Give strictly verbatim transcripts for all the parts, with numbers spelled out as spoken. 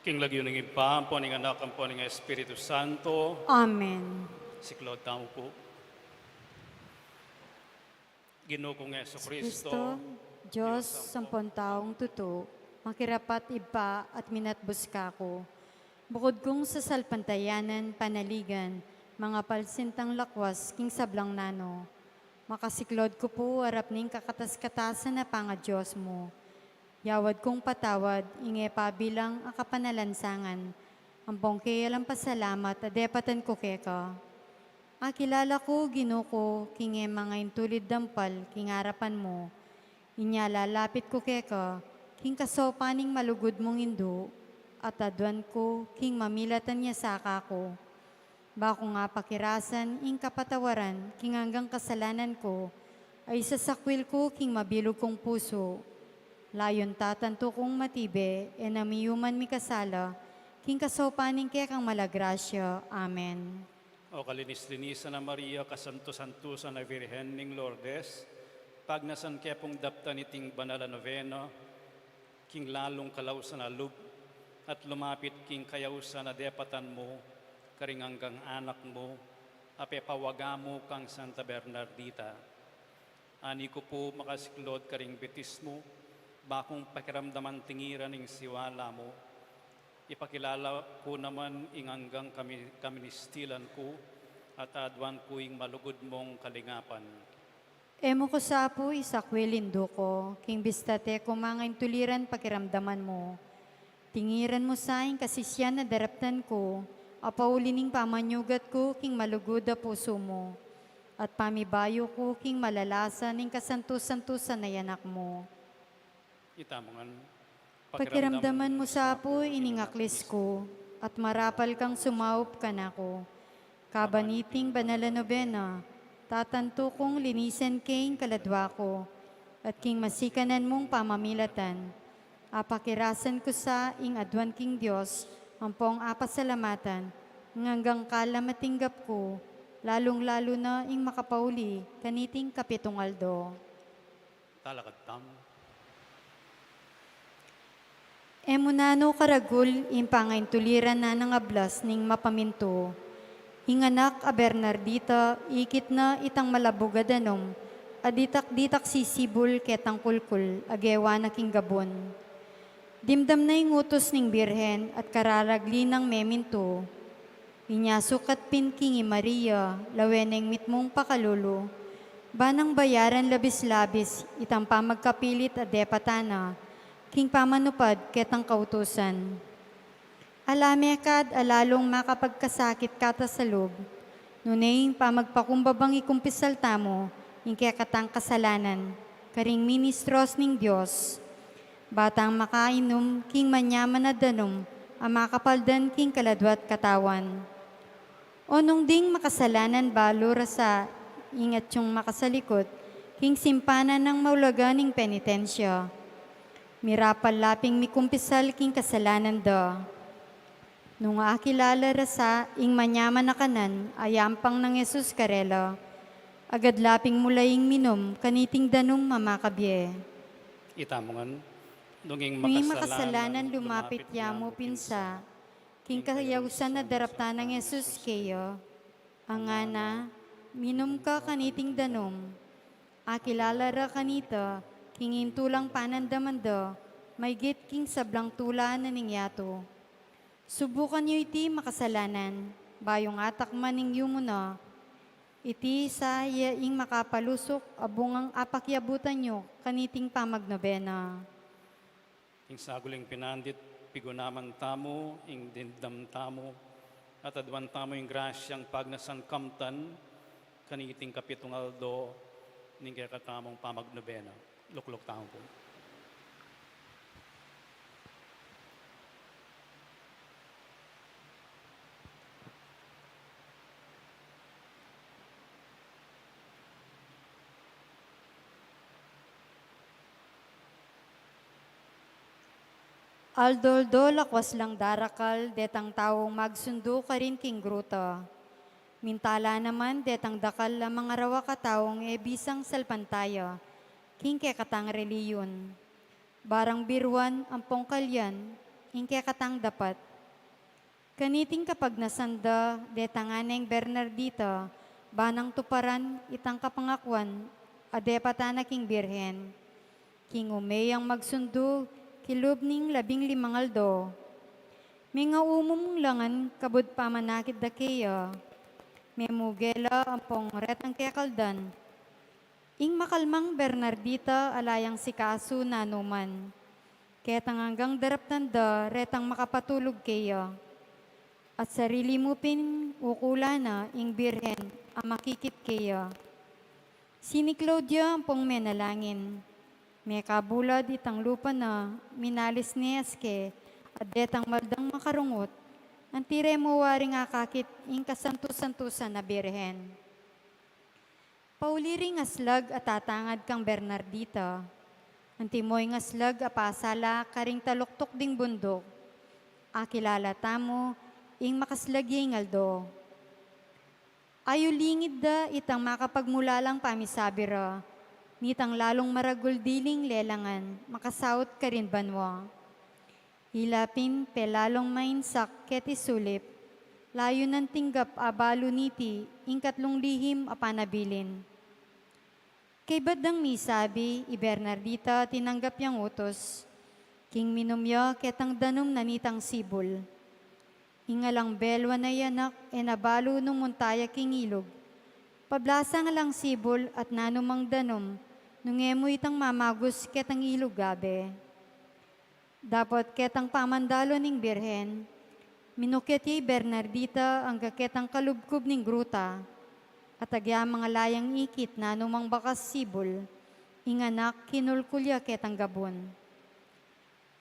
King lagyu ning Ibpa, ampo ning Anak, ampo ning Espiritu Santo. Amen. Siklaud tamu pu. Ginu kung Jesu Kristo, Dios ampon taung tutu, makirapat Ibpa at minatbus kaku. Bukud kung sasalpantayanan, panaligan, mangapalsintang lakwas king sablang nanu. Makasiklaud ku pu arap ning kakatas-katasan a pangaDios mu. Yawad kung patawad, ing e pabilang a kapanalansangan, ampong keyalang pasalamat a depatan ku keka. Akilala ku, Ginu ku, king e mangaintulid dampal king arapan mu. Inya lalapit ku keka, king kasaupan ning malugud mung Indu, at aduan ku king mamilatan ya sa kaku. Ba kung apakirasan ing kapatawaran king anggang kasalanan ku, a isasakwil ku king mabilug kung pusu. Layun tatantu kung matibe, e na miyuman mikasala, king kasaupan ning kekang mala grasya. Amen. O kalinis-linisan a Maria, kasantu-santusan a Virgen ning Lourdes, pagnasan ke pung daptan iting banal a nobena, king lalung kalausan a lub, at lumapit king kayausan a depatan mu, karing anggang anak mu, a pepawaga mu kang Santa Bernardita. Ani ku pu makasiklaud karing bitis mu, ba kung pakiramdaman tingiran ing siwala mu, ipakilala ku naman ing anggang kami-, kaministilan ku, at aduan ku ing malugud mung kalingapan. E mu ku sa pu isakwil Indu ku, king bista te ku mangaintuliran pakiramdaman mu. Tingiran mu sa ing kasisian a daraptan ku, a pauli ning pamanyugat ku king malugud a pusu mu, at pamibayu ku king malalasa ning kasantu-santusan a Anak mu. Itamu ngan. Pakiramdaman mu sa pu ining aklis ku, at marapal kang sumaup kanaku. Kaban iting banal a nobena, tatantu kung linisan ke ing kaladua ku, at king masikanan mung pamamilatan, apakirasan ku sa ing aduan king Dios, ampong apasalamatan, ing anggang kalam a tinggap ku, lalung-lalu na ing makapauli kaniting kapitung aldo. Talakad tamu. E mu nanu karagul ing pangaintuliran na nang ablas ning mapamintu. Ing anak a Bernardita, ikit na itang malabug a danum, a ditak-ditak sisibul ketang kulkul, a gewa na king gabun. Dimdam na ing utus ning Birhen at kararagli nang memintu. Inya sukat pin king i Maria, lawen neng mitmung pakalulu, ba nang bayaran labis-labis itang pamagkapilit a depatan na, king pamanupad ketang kautusan. Ala me kad a lalung makapagkasakit kata sa lub, nune ing pamagpakumbabang ikumpisal tamu, ing kekatang kasalanan, karing ministros ning Dios. Ba tang makainum king manyaman a danum a makapaldan king kaladua't katawan. O nung ding makasalanan balu rasa ing atyung makasalikut king simpanan nang maulaga ning penitensya. Mirapal la ping mikumpisal king kasalanan da. Nung akilala rasa ing manyaman a kanan a yampang nang Jesus karela, agad la ping mulaing minum kaniting danum a makabie. Itamu ngan, nung ing makasalanan lumapit ya mu pinsa, king kayausan a daraptan nang Jesus keya, a ngana, minum ka kaniting danum. Akilala ra kanita, king ing tulang panandaman da, maygit king sablang tula na ning yatu. Subukan yu iti makasalanan, bayung atakman ing yumu na. Iti sa ya ing makapalusuk a bungang apakiabutan yu kaniting pamagnobena. Ing saguling pinandit, pigunaman tamu ing dimdam tamu, at aduan tamu ing grasyang pagnasan kamtan kaniting kapitung aldo ning kekatamung pamagnobena. Lukluk tamu pu. Aldo-aldo lakwas lang darakal detang taung magsundu karin king gruta. Mintala naman detang dakal a mangarawak a taung e bisang salpantaya king kekatang reliyun. Barang biruan ampong kalyan, Ing kekatang dapat. Kaniting kapagnasan da detang Aneng Bernardita, ba nang tuparan itang kapangakuan a depatan na king Birhen, king ume yang magsundu king lub ning labing limang aldo. Mengaumum la ngan kabud pamanakit da keya, memuge la ampong retang kekaldan. Ing makalmang Bernardita ala yang sikasu nanu man, ketang anggang daraptan da retang makapatulug keya. At sarili mu pin ukulan na ing Birhen a makikit keya. Siniklaud ya ampong menalangin. Mekabulad itang lupa na, minalis ne aske, at detang mal dang makarungut, anti re mu waring akakit ing kasantu-santusan a Birhen. Pauli ring aslag a tatangad kang Bernardita, antimo ing aslag a pasala karing taluktuk ding bunduk, akilala tamu ing makaslag ya ing aldo. Ayulingid da itang makapagmulalang pamisabi ra, nitang lalung maragul diling lelangan makasaut karin banua. Ila pin pelalung mainsak keti sulip, layun nang tinggap abalu niti ing katlung lihim a panabilin. Kaybat dang misabi, i Bernardita tinanggap yang utus, king minum ya ketang danum na nitang sibul. Ing alang belwa na i anak e na balu nung munta ya king ilug. Pablasang alang sibul at nanumang danum, nung e mu itang mamagus ketang ilug gabe. Dapot ketang pamandalu ning Birhen, minukyat ya i Bernardita angga ketang kalubkub ning gruta, at agya mangalayang ikit nanumang bakas sibul, ing anak kinulkul ya ketang gabun.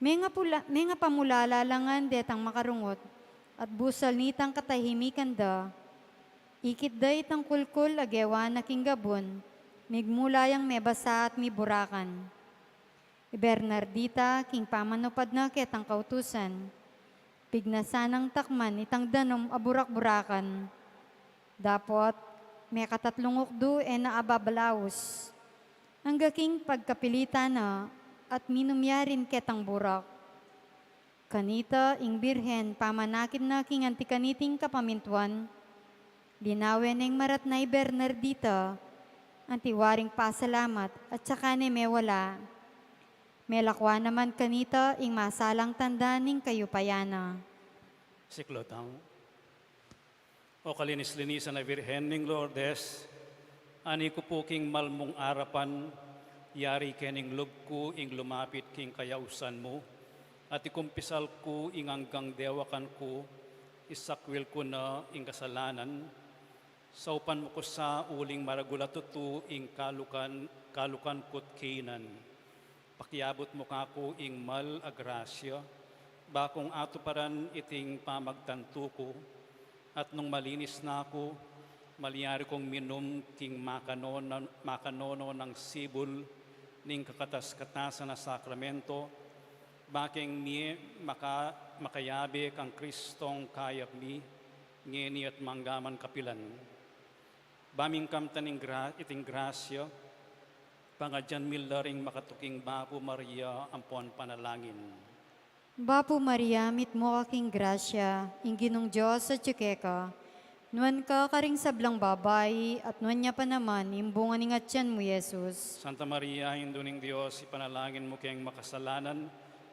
Menga pula-, menga pamulala la ngan detang makarungut, at busal nitang katahimikan da, ikit da itang kulkul a gewa na king gabun, migmula yang mebasa at miburakan. I Bernardita, king pamanupad na ketang kautusan, pignasan nang takman itang danum a burak-burakan. Dapot, mekatatlung ukdu e na ababalaus. Angga king pagkapilitan na at minum ya rin ketang burak. Kanita ing Birhen pamanakit na king anti kaniting kapamintuan, linawe neng maratna i Bernardita, anti waring pasalamat at saka ne mewala. Melakwan naman kanita ing masalang tanda ning kayupayan na. Siklaud tamu. O kalinis-linisan a Birhen ning Lourdes, ani ku pu king mal mung arapan, yari ke ning lub ku ing lumapit king kayausan mu, at ikumpisal ku ing anggang dewakan ku, isakwil ku na ing kasalanan, saupan mu ku sa uling maragul a tutu ing kalukan, kalukan ku't kinan. Pakiabut mu kaku ing mal a grasya, ba kung atuparan iting pamagtantu ku, at nung malinis na ku, malyari kung minum king makanono, makanono nang sibul ning kakatas-katasan a sakramento, ba keng mie maka-, makayabe kang Kristong kayap mi, ngeni at manggaman kapilan. Ba ming kamtan ing gra-, iting grasya, pangadyan mi la ring makatuking Bapu Maria ampon panalangin. Bapu Maria, mitmu ka king grasya, ing Ginung Dios atyu keka. Nuan ka karing sablang babai, at nuan ya pa naman ing bunga ning atyan mu, Jesus. Santa Maria, Indu ning Dios, ipanalangin mu keng makasalanan,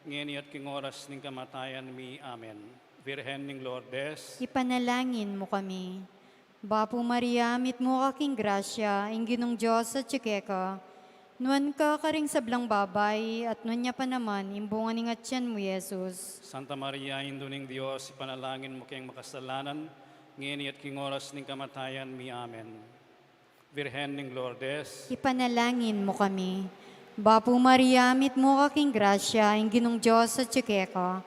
ngeni at king oras ning kamatayan mi. Amen. Birhen ning Lourdes, ipanalangin mu kami. Bapu Maria, mitmu ka king grasya, ing Ginung Dios atyu keka. Nuan ka karing sablang babai, at nuan ya pa naman ing bunga ning atyan mu, Jesus. Santa Maria, Indu ning Dios, ipanalangin mu keng makasalanan, ngeni at king oras ning kamatayan mi. Amen. Birhen ning Lourdes, ipanalangin mu kami. Bapu Maria, mitmu ka king grasya, ing Ginung Dios atyu keka.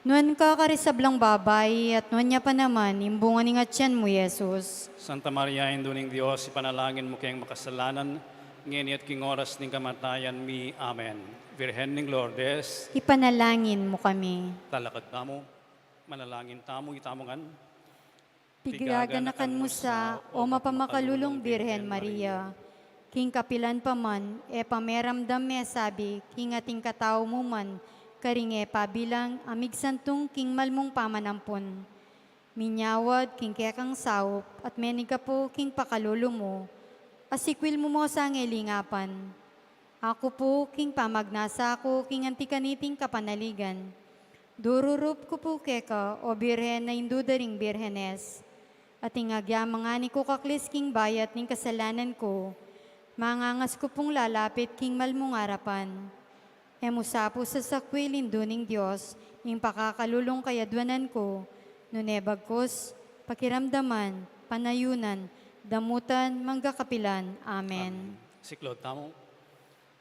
Nuan ka karing sablang babai, at nuan ya pa naman ing bunga ning atyan mu, Jesus. Santa Maria, Indu ning Dios, ipanalangin mu keng makasalanan, ngeni at king oras ning kamatayan mi. Amen. Birhen ning Lourdes, ipanalangin mu kami. Talakad tamu, manalangin tamu, itamu ngan. Pigaganakan mu sa, o mapamakalulung Birhen Maria, king kapilan pa man e pa meramdam mesabi king ating katau mu man Karing e pabilang a migsantung king malmung pamanampun. Minyawad king kekang saup at menigapu king pakalulu mu, asikwil mu mo sa ngelingapan. Aku pu king pamagnasa ku king anti kaniting kapanaligan. Dururup ku pu keka, o Birhen a Indu da ring Birhenes. Ating agyaman ngani ku kaklis king bayat ning kasalanan ku, mangangas ku pung lalapit king malmung arapan. E mu sa pu sasakwil, Indu ning Dios, ing pakakalulung kayadwanan ku, nune bagkus, pakiramdaman, panayunan, damutan, mangga kapilan. Amen. Amen. Siklaud tamu.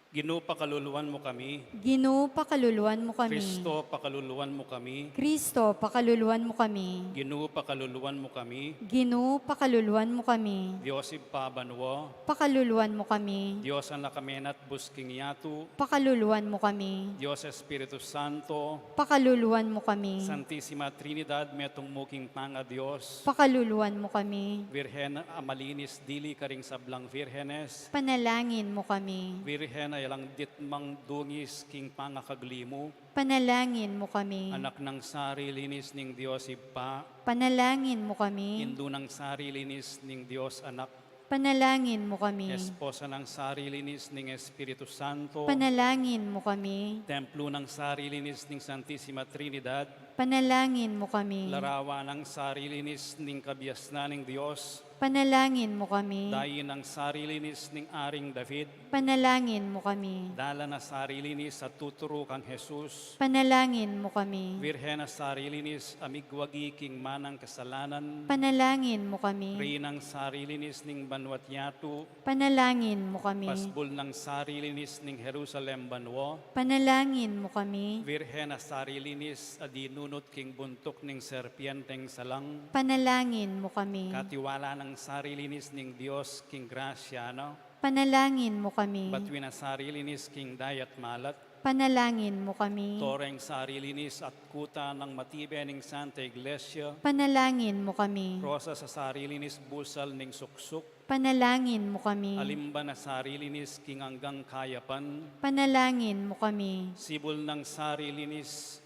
Ginu, pakaluluan mu kami. Ginu, pakaluluan mu kami. Kristo, pakaluluan mu kami. Kristo, pakaluluan mu kami. Ginu, pakaluluan mu kami. Ginu, pakaluluan mu kami. Dios Ibpa banua. Pakaluluan mu kami. Dios Anak a menatbus king yatu. Pakaluluan mu kami. Dios Espiritu Santo. Pakaluluan mu kami. Santisima Trinidad, metung mu king pangaDios. Pakaluluan mu kami. Virgen a malinis dili karing sablang virhenes. Panalangin mu kami. Virgen a alang ditmang dungis king pangakagli mu. Panalangin mu kami. Anak nang sarilinis ning Dios Ibpa. Panalangin mu kami. Indu nang sarilinis ning Dios Anak. Panalangin mu kami. Esposa nang sarilinis ning Espiritu Santo. Panalangin mu kami. Templo nang sarilinis ning Santisima Trinidad. Panalangin mu kami. Larawan nang sarilinis ning kabiasnan ning Dios. Panalangin mu kami. Dayin nang sarilinis ning Aring David. Panalangin mu kami. Dalan a sarilinis a tuturu kang Jesus. Panalangin mu kami. Virgen a sarilinis a migwagi king manang kasalanan. Panalangin mu kami. Reynang sarilinis ning banua't yatu. Panalangin mu kami. Pasbul nang sarilinis ning Jerusalem banua. Panalangin mu kami. Virgen a sarilinis a dinunut king buntuk ning serpienteng salang. Panalangin mu kami. Katiwala nang sarilinis ning Dios king grasya na. Panalangin mu kami. Batuin a sarilinis king dayat malat. Panalangin mu kami. Toreng sarilinis at kuta nang matibe ning Santa Iglesia. Panalangin mu kami. Rosas a sarilinis busal ning suksuk. Panalangin mu kami. Alimban a sarilinis king anggang kayapan. Panalangin mu kami. Sibul nang sarilinis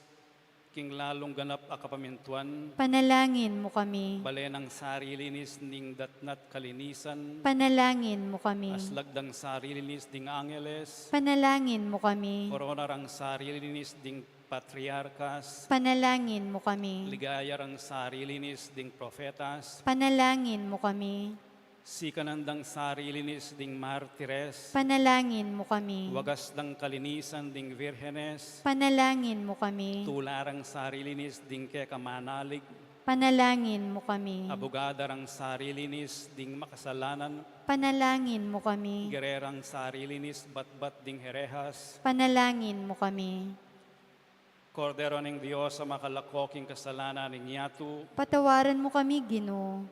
king lalung ganap a kapamintuan. Panalangin mu kami. Bale nang sarilinis ning datna't kalinisan. Panalangin mu kami. Aslag dang sarilinis ding angeles. Panalangin mu kami. Korona rang sarilinis ding patriarkas. Panalangin mu kami. Ligaya rang sarilinis ding profetas. Panalangin mu kami. Sikanan dang sarilinis ding martires. Panalangin mu kami. Wagas dang kalinisan ding virhenes. Panalangin mu kami. Tula rang sarilinis ding keka manalig. Panalangin mu kami. Abugada rang sarilinis ding makasalanan. Panalangin mu kami. Gererang sarilinis batbat ding herehas. Panalangin mu kami. Kordero ning Dios a makalako king kasalanan ning yatu. Patawaran mu kami, Ginu.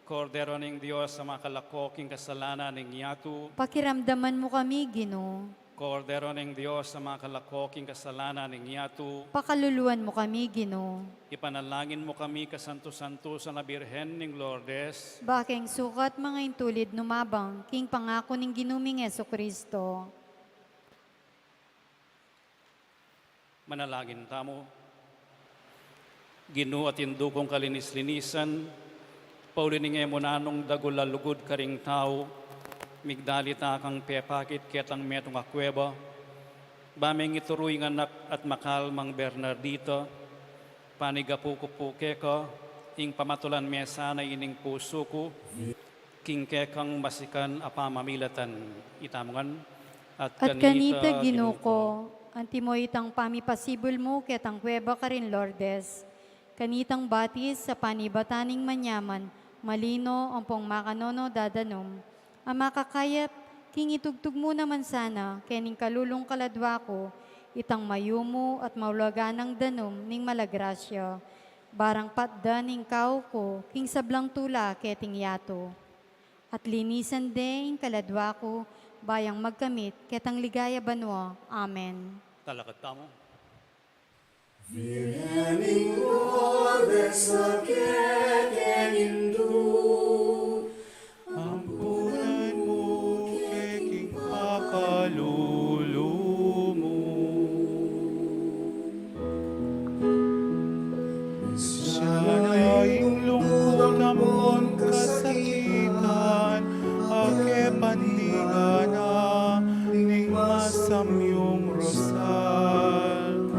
Kordero ning Dios a makalako king kasalanan ning yatu. Pakiramdaman mu kami, Ginu. Kordero ning Dios a makalako king kasalanan ning yatu. Pakaluluan mu kami, Ginu. Ipanalangin mu kami, kasantu-santusan a Birhen ning Lourdes. Ba keng sukat mangaintulid numabang king pangaku ning Ginu ming Jesucristo. Manalangin tamu. Ginu at Indu kung kalinis-linisan, pauli ning e mu nanung dagul a lugud karing tau, migdalita kang pepakit ketang metung a kueba, ba meng ituru ing anak at makalmang Bernardita, panigapu ku pu keka, ing pamatulan me sana ining pusu ku, king kekang masikan a pamamilatan. Itamu ngan. At kanita, Ginu ku, antimo itang pamipasibul mu ketang kueba karin Lourdes, kanitang batis a panibatan ning manyaman, malino ampong makanono dadanum, a makakayap king itugtug mu naman sana kening kalulung kaladua ku itang mayumu at maulaga nang danum ning malagrasya, barang patdan ing kau ku king sablang tula keting yatu. At linisan de ing kaladua ku, ba yang magkamit ketang ligaya banua. Amen. Talakad tamu. Virgen ning Lourdes a kekeng Indu, ampunan mu ke king pakalulu mu. ing rosal.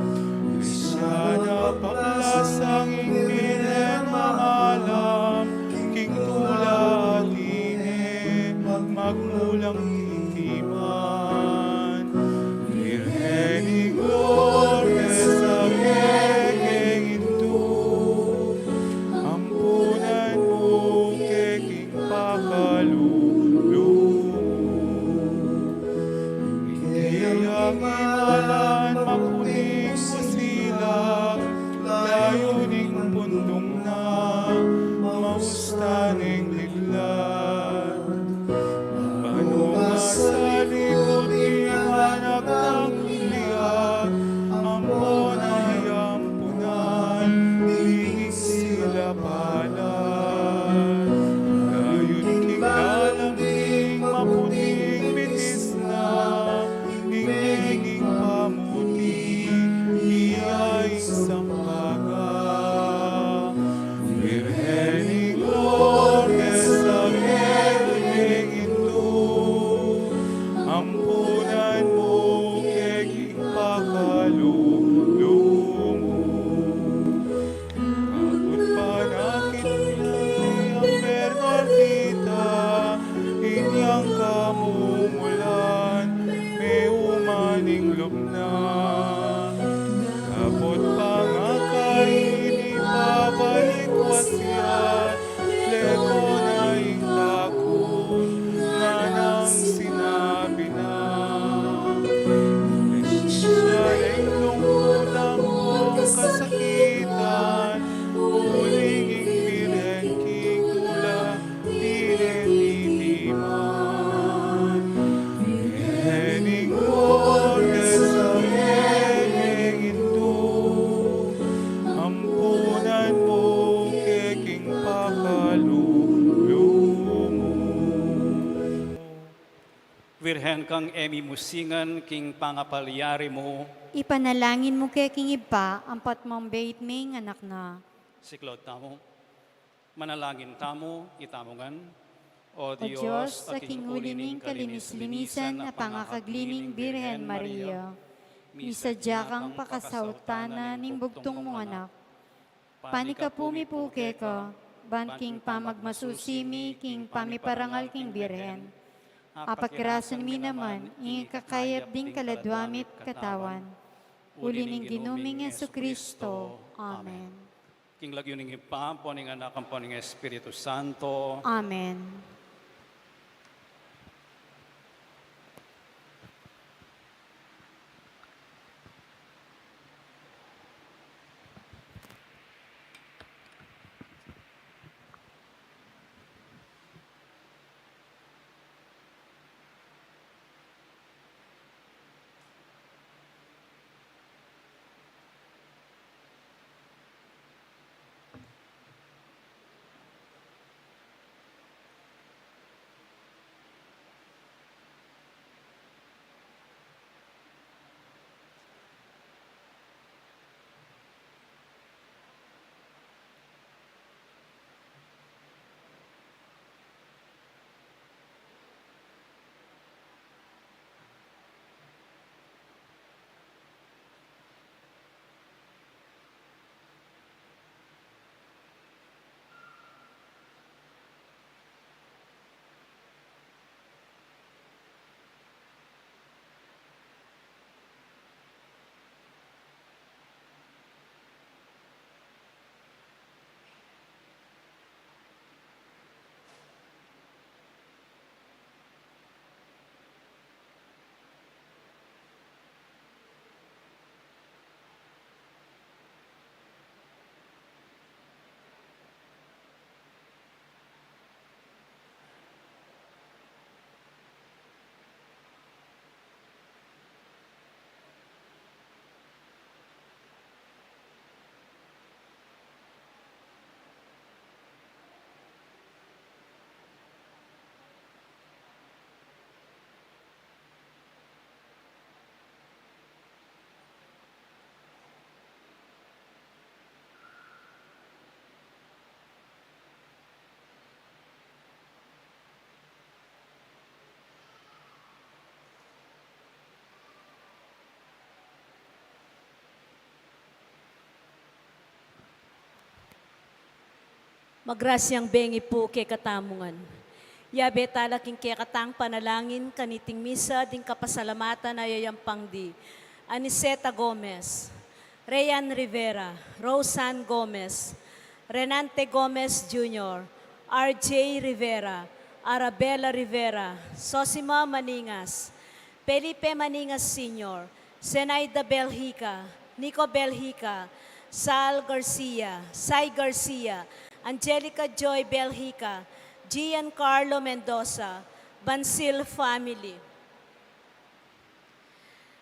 Kristiana, paklasang ing Birhen mangalam king tula, dine magmulang titiman. Birhen ning Lourdes, a kekeng indu, ampunan mu ke king pakalulu mu. Ing kayang imalan maputing busilak, layun ning pundung na, maustan ing liglat. Banung a salibut ning anak nang biag, ampo na yang punan, ning sila palad. Layun king lalam ning maputing bitis na, ning meging pamuti, iya ing sampaga. Birhen ning Lourdes, a kekeng indu, ampunan mu ke king pakalulu mu. Kaput panakit mi king Bernardita, inyang kamumulan, meuman ing lub na. Kaput pangakain, ibabalik wasya, leko na ing takut, nganang sinabi na. Ing siya ing lungkut ampon kasakitan, uling ing Birhen king tula, dine titiman. Birhen ning Lourdes, a kekeng indu, ampunan mu ke king pakalulu mu. Birhen kang e mimusingan king pangapalyari mu, ipanalangin mu ke king Ibpa, ampat mong beit ming anak na. Siklaud tamu. Manalangin tamu, itamu ngan. O Dios, a king uli ning kalinis-linisan a pangakagli ning Birhen Maria, misadya kang pakasautanan ning bugtung mung anak. Panikapu mi pu keka, ban king pamagmasusi mi king pamiparangal king Birhen, apakirasan mi naman ing ikakayap ding kaladwa mi't katawan. Uli ning Ginu ming Jesucristo. Amen. King lagyu ning Ibpa, ampo ning Anak, ampo ning Espiritu Santo. Amen. Magrasyang bengi pu kekatamu ngan. Yabe tala king kekatang panalangin kaniting misa ding kapasalamatan a yayampang di Aniceta Gomez, Rayan Rivera, Roseanne Gomez, Renante Gomez Junior, R J Rivera, Arabella Rivera, Sosima Maningas, Felipe Maningas Senior, Zenaida Belgica, Nico Belgica, Sal Garcia, Sai Garcia, Angelica Joy Belgica, Giancarlo Mendoza, Bansil family.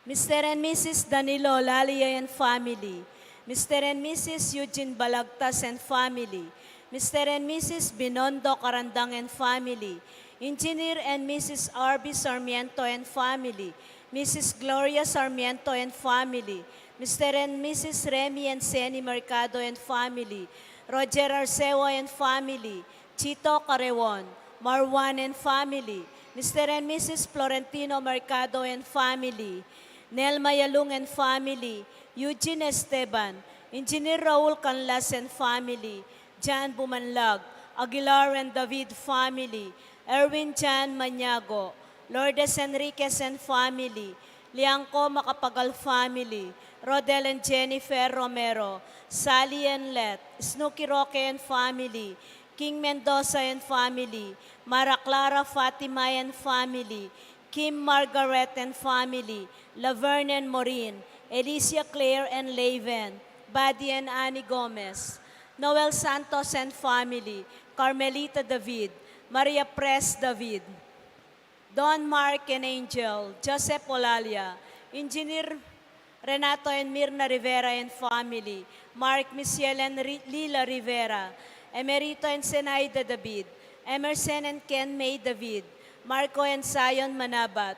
Mister and Missus Danilo Lalia and family, Mister and Missus Eugene Balagtas and family, Mister and Missus Binondo Karandang and family, Engineer and Missus R B Sarmiento and family, Missus Gloria Sarmiento and family, Mister and Missus Remy and Seni Mercado and family, Roger Arceo and family, Chito Carreon, Marwan and family, Mister and Missus Florentino Mercado and family, Nelma Yalung and family, Eugene Esteban, Engineer Raul Canlas and family, Jan Bumanlag, Aguilar and David family, Erwin Jan Maniago, Lourdes Enriquez and family, Liangco Macapagal family, Rodel and Jennifer Romero, Sally and Let, Snooki Roque and family, King Mendoza and family, Mara Clara Fatima and family, Kim Margaret and family, Laverne and Maureen, Alicia Claire and Laven, Buddy and Annie Gomez, Noel Santos and family, Carmelita David, Maria Pres David, Don Mark and Angel, Joseph Olalia, Engineer Renato and Mirna Rivera and family, Mark, Michelle and Ri-, Lila Rivera, Emerito and Zenaida David, Emerson and Ken May David, Marco and Zion Manabat,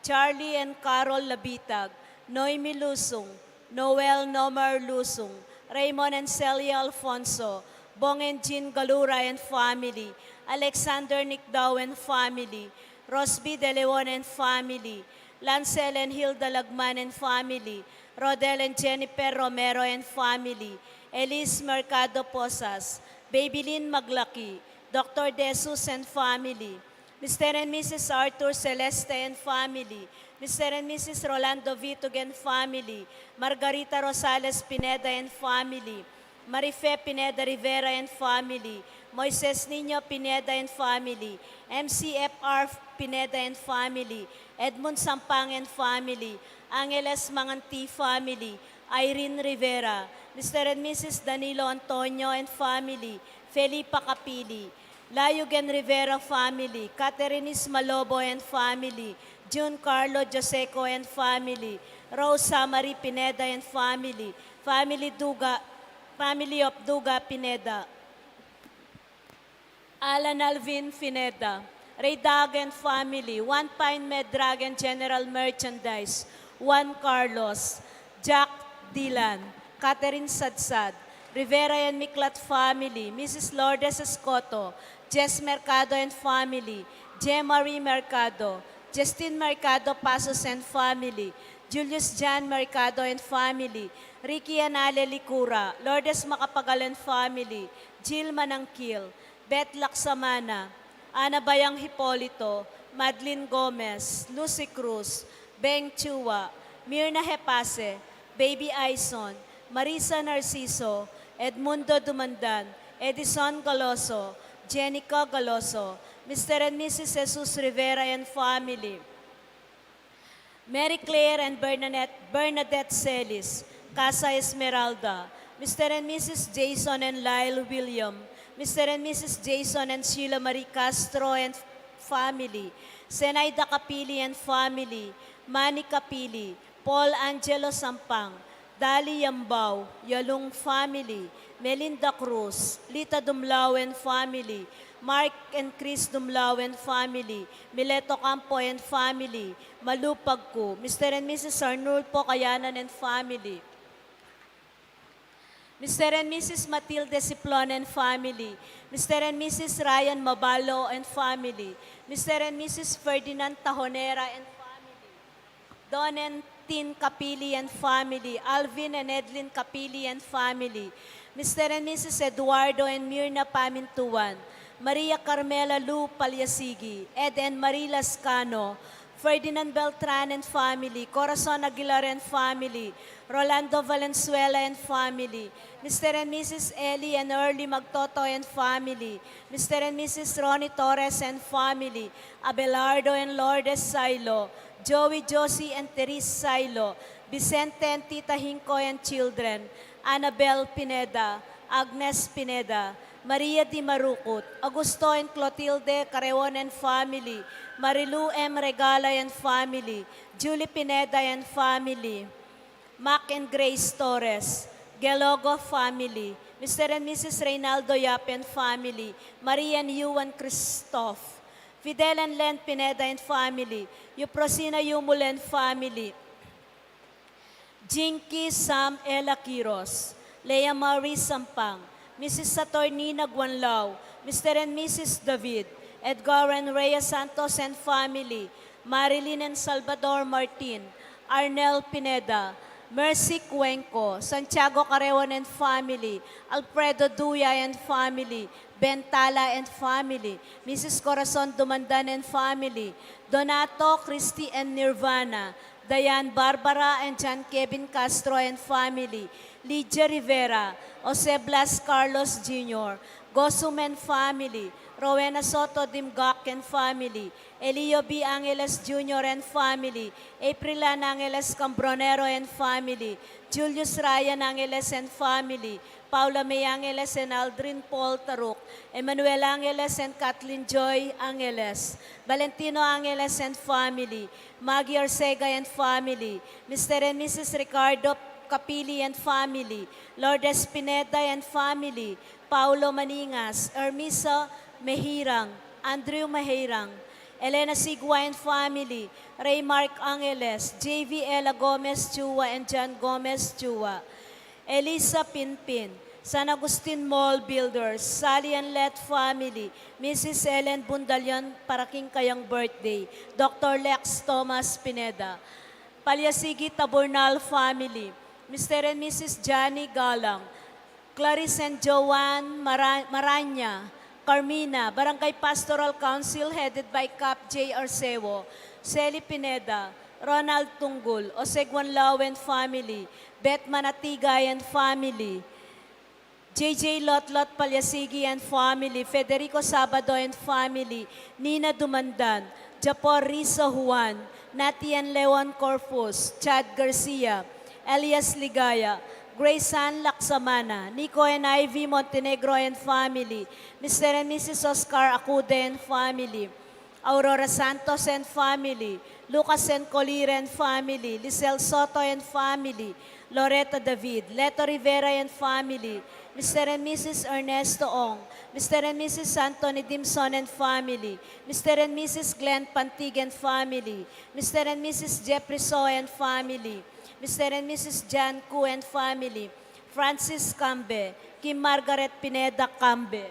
Charlie and Carol Labitag, Noemi Lusung, Noel Nomer Lusung, Raymond and Celia Alfonso, Bong and Jean Galura and family, Alexander Nicdao and family, Rosby De Leon and family, Lancel and Hilda Lagman and family, Rodel and Jennifer Romero and family, Elise Mercado Posas, Babylin Maglaki, Doctor De Jesus and family, Mister and Missus Arthur Celeste and family, Mister and Missus Rolando Vitug and family, Margarita Rosales Pineda and family, Marife Pineda Rivera and family, Moises Niño Pineda and family, M C F R Pineda and family, Edmund Sampang and family, Angeles Manganti family, Irene Rivera, Mister and Missus Danilo Antonio and family, Felipa Capili, Layugen Rivera family, Catherine Ismalobo and family, June Carlo Joseco and family, Rosa Marie Pineda and family, family Duga, family of Duga Pineda, Alan Alvin Pineda, Reydag and family, One Pine Med Drug and General Merchandise, Juan Carlos, Jack Dylan, Catherine Sadsad, Rivera and Miklat family, Missus Lourdes Escoto, Jess Mercado and family, J Marie Mercado, Justin Mercado Pasos and family, Julius Jan Mercado and family, Ricky and Ale Licura, Lourdes Macapagal and family, Jill Manangkil, Beth Laksamana, Ana Bayang Hipolito, Madeline Gomez, Lucy Cruz, Beng Chua, Mirna Hepase, Baby Aison, Marisa Narciso, Edmundo Dumandan, Edison Galoso, Jenica Galoso, Mister and Missus Jesus Rivera and family, Mary Claire and Bernadette, Bernadette Celis, Casa Esmeralda, Mister and Missus Jason and Lyle William, Mister and Missus Jason and Sheila Marie Castro and family, Zenaida Capili and family, Manny Capili, Paul Angelo Sampang, Dali Yambao, Yalung family, Melinda Cruz, Lita Dumlao and family, Mark and Chris Dumlao and family, Mileto Campo and family, Malu Pagku, Mister and Missus Arnulfo Kayanan and family, Mister and Missus Matilde Siplon and family, Mister and Missus Ryan Mabalo and family, Mister and Missus Ferdinand Tahonera and family, Don and Tin Capili and family, Alvin and Edlin Capili and family, Mister and Missus Eduardo and Mirna Pamintuan, Maria Carmela Lu Palyasigi, Ed and Marie Lascano, Ferdinand Beltran and family, Corazon Aguilar and family, Rolando Valenzuela and family, Mister and Missus Eli and Early Magtoto and family, Mister and Missus Ronnie Torres and family, Abelardo and Lourdes Sailo, Joey, Josie and Therese Sailo, Vicente and Tita Hinko and children, Annabel Pineda, Agnes Pineda, Maria Di Marucut, Augusto and Clotilde Careon and family, Marilu M Regala and family, Julie Pineda and family, Mac and Grace Torres, Gelogo family, Mister and Missus Reynaldo Yap and family, Marie and Yuan Christoph, Fidel and Len Pineda and family, Euprosina Yumul and family, Jinky Sam Ella Quiros, Leah Marie Sampang, Missus Saturnina Guanlao, Mister and Missus David, Edgar and Rhea Santos and family, Marilyn and Salvador Martin, Arnel Pineda, Mercy Cuenco, Santiago Careon and family, Alfredo Duya and family, Ben Tala and family, Missus Corazon Dumandan and family, Donato, Christy and Nirvana, Diane Barbara and John Kevin Castro and family, Lydia Rivera, Jose Blas Carlos Junior, Gosum and family, Rowena Soto Dimgak and family, Elio B Angeles Junior and family, April Ann Angeles Cambronero and family, Julius Ryan Angeles and family, Paula May Angeles and Aldrin Paul Taruk, Emmanuel Angeles and Kathleen Joy Angeles, Valentino Angeles and family, Maggie Arcega and family, Mister and Missus Ricardo Capili and family, Lourdes Pineda and family, Paulo Maningas, Ermisa Mehirang, Andrew Mehirang, Elena Sigua and family, Raymark Angeles, J V Ella Gomez Chua and John Gomez Chua, Elisa Pinpin, San Agustin Mall Builders, Sally and Let family, Missus Ellen Bundalion, para king kayang birthday, Doctor Lex Thomas Pineda, Palyasigi Taburnal family, Mister and Missus Johnny Galang, Clarice and Joanne Mara-, Maranya, Carmina, Barangay Pastoral Council headed by Cap J Arceo, Sally Pineda, Ronald Tunggul, Jose Guanlao and family, Beth Manatigay and family, J J Lotlot Palyasigi and family, Federico Sabado and family, Nina Dumandan, Japor Risa Juan, Natian Leon Corpus, Chad Garcia, Elias Ligaya, Grace Ann Laksamana, Nico and Ivy Montenegro and family, Mister and Missus Oscar Acude and family, Aurora Santos and family, Lucas and Colira and family, Lisel Soto and family, Loretta David, Leto Rivera and family, Mister and Missus Ernesto Ong, Mister and Missus Anthony Dimson and family, Mister and Missus Glenn Pantig and family, Mister and Missus Jeffrey So and family, Mister and Missus Jan Ku and family, Francis Cambe, Kim Margaret Pineda Cambe.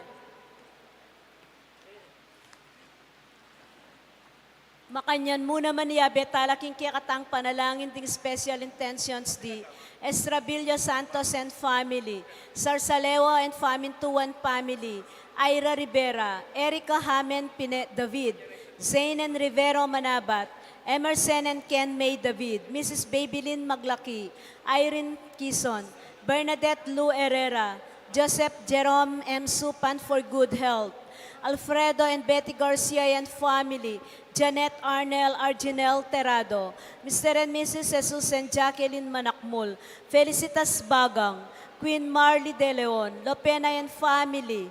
Makanyan mu naman, yabe tala king kekatang panalangin ding special intentions di Estrabilio Santos and family, Sarsalewa and Famintuan family, Ira Rivera, Erica Hamen Pine David, Zane and Rivero Manabat, Emerson and Ken May David, Missus Babylin Maglaki, Irene Kison, Bernadette Lou Herrera, Joseph Jerome M Supan for good health, Alfredo and Betty Garcia and family, Janet Arnel Arginel Terrado, Mister and Missus Jesus and Jacqueline Manakmul, Felicitas Bagang, Queen Marley De Leon, Lopena and family,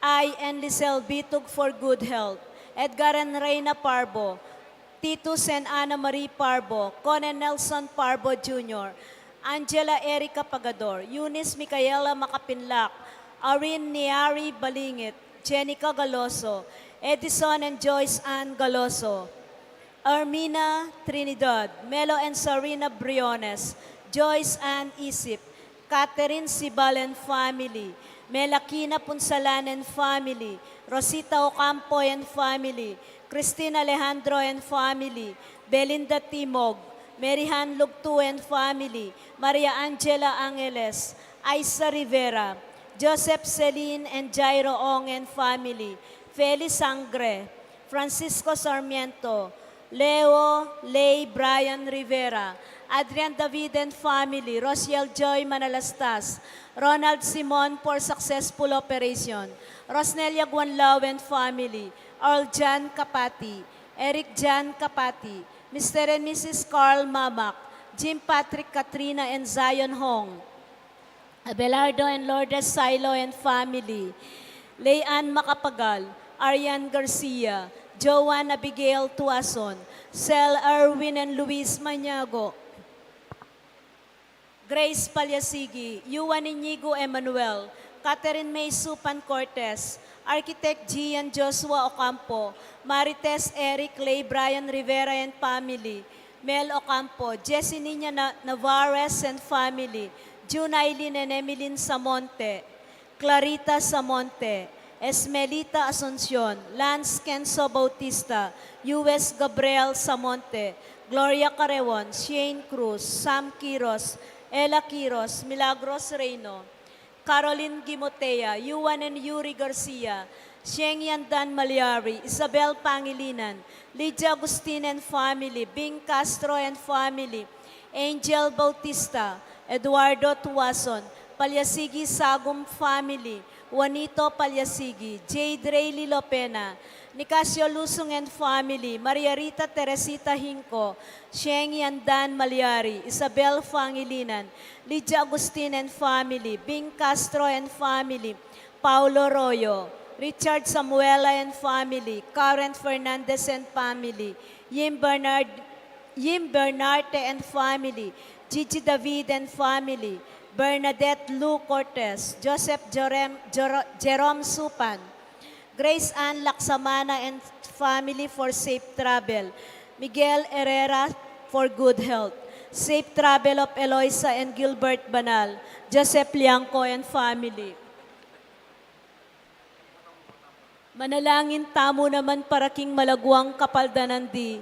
I and Lisel Bitug for good health, Edgar and Reina Parbo, Titus and Ana Marie Parbo, Conan Nelson Parbo Junior, Angela Erica Pagador, Eunice Micaela Makapinlak, Arin Niari Balingit, Jenica Galoso, Edison and Joyce Ann Galoso, Armina Trinidad, Melo and Sarina Briones, Joyce Ann Isip, Catherine Sibal and family, Melakina Punsalan and family, Rosita Ocampo and family, Christine Alejandro and family, Belinda Timog, Mary Han Lugtu and family, Maria Angela Angeles, Aiza Rivera, Joseph, Celine and Jairo Ong and family, Feli Sangre, Francisco Sarmiento, Leo, Lay, Brian Rivera, Adrian David and family, Rosiel Joy Manalastas, Ronald Simon for successful operation, Rosnelia Guanlao and family, Earl John Capati, Eric John Capati, Mister and Missus Carl Mamak, Jim Patrick, Katrina and Zion Hong, Abelardo and Lourdes Silo and family, Leanne Macapagal, Arian Garcia, Joan Abigail Tuason, Sel Erwin and Luis Maniago, Grace Palyasigi, Yuan Inigo Emmanuel, Catherine May Supan Cortez, Architect Gian Joshua Ocampo, Marites Eric, Lay Brian Rivera and family, Mel Ocampo, Jessie Nina Na-, Navarez and family, June Eileen and Emeline Samonte, Clarita Samonte, Esmelita Asuncion, Lance Kenzo Bautista, U S Gabriel Samonte, Gloria Carreon, Shane Cruz, Sam Quiros, Ella Quiros, Milagros Reino, Caroline Gimotea, Yuan and Yuri Garcia, Sheng Yandan Maliari, Isabel Pangilinan, Lydia Agustin and family, Bing Castro and family, Angel Bautista, Eduardo Tuason, Palyasigi Sagum family, Juanito Palyasigi, Jade Rayleigh Lopena, Nicasio Lusung and family, Maria Rita Teresita Hinco, Sheng Yandan Maliari, Isabel Pangilinan, Lydia Agustin and family, Bing Castro and family, Paulo Royo, Richard Samuela and family, Karen Fernandez and family, Yim Bernard, Yim Bernarte and family, Gigi David and family, Bernadette Lou Cortez, Joseph Jerem-, Jero-, Jerome Supan, Grace Ann Laksamana and family for safe travel, Miguel Herrera for good health, safe travel of Eloisa and Gilbert Banal, Joseph Liangco and family. Manalangin tamu naman para king malaguang kapaldanan di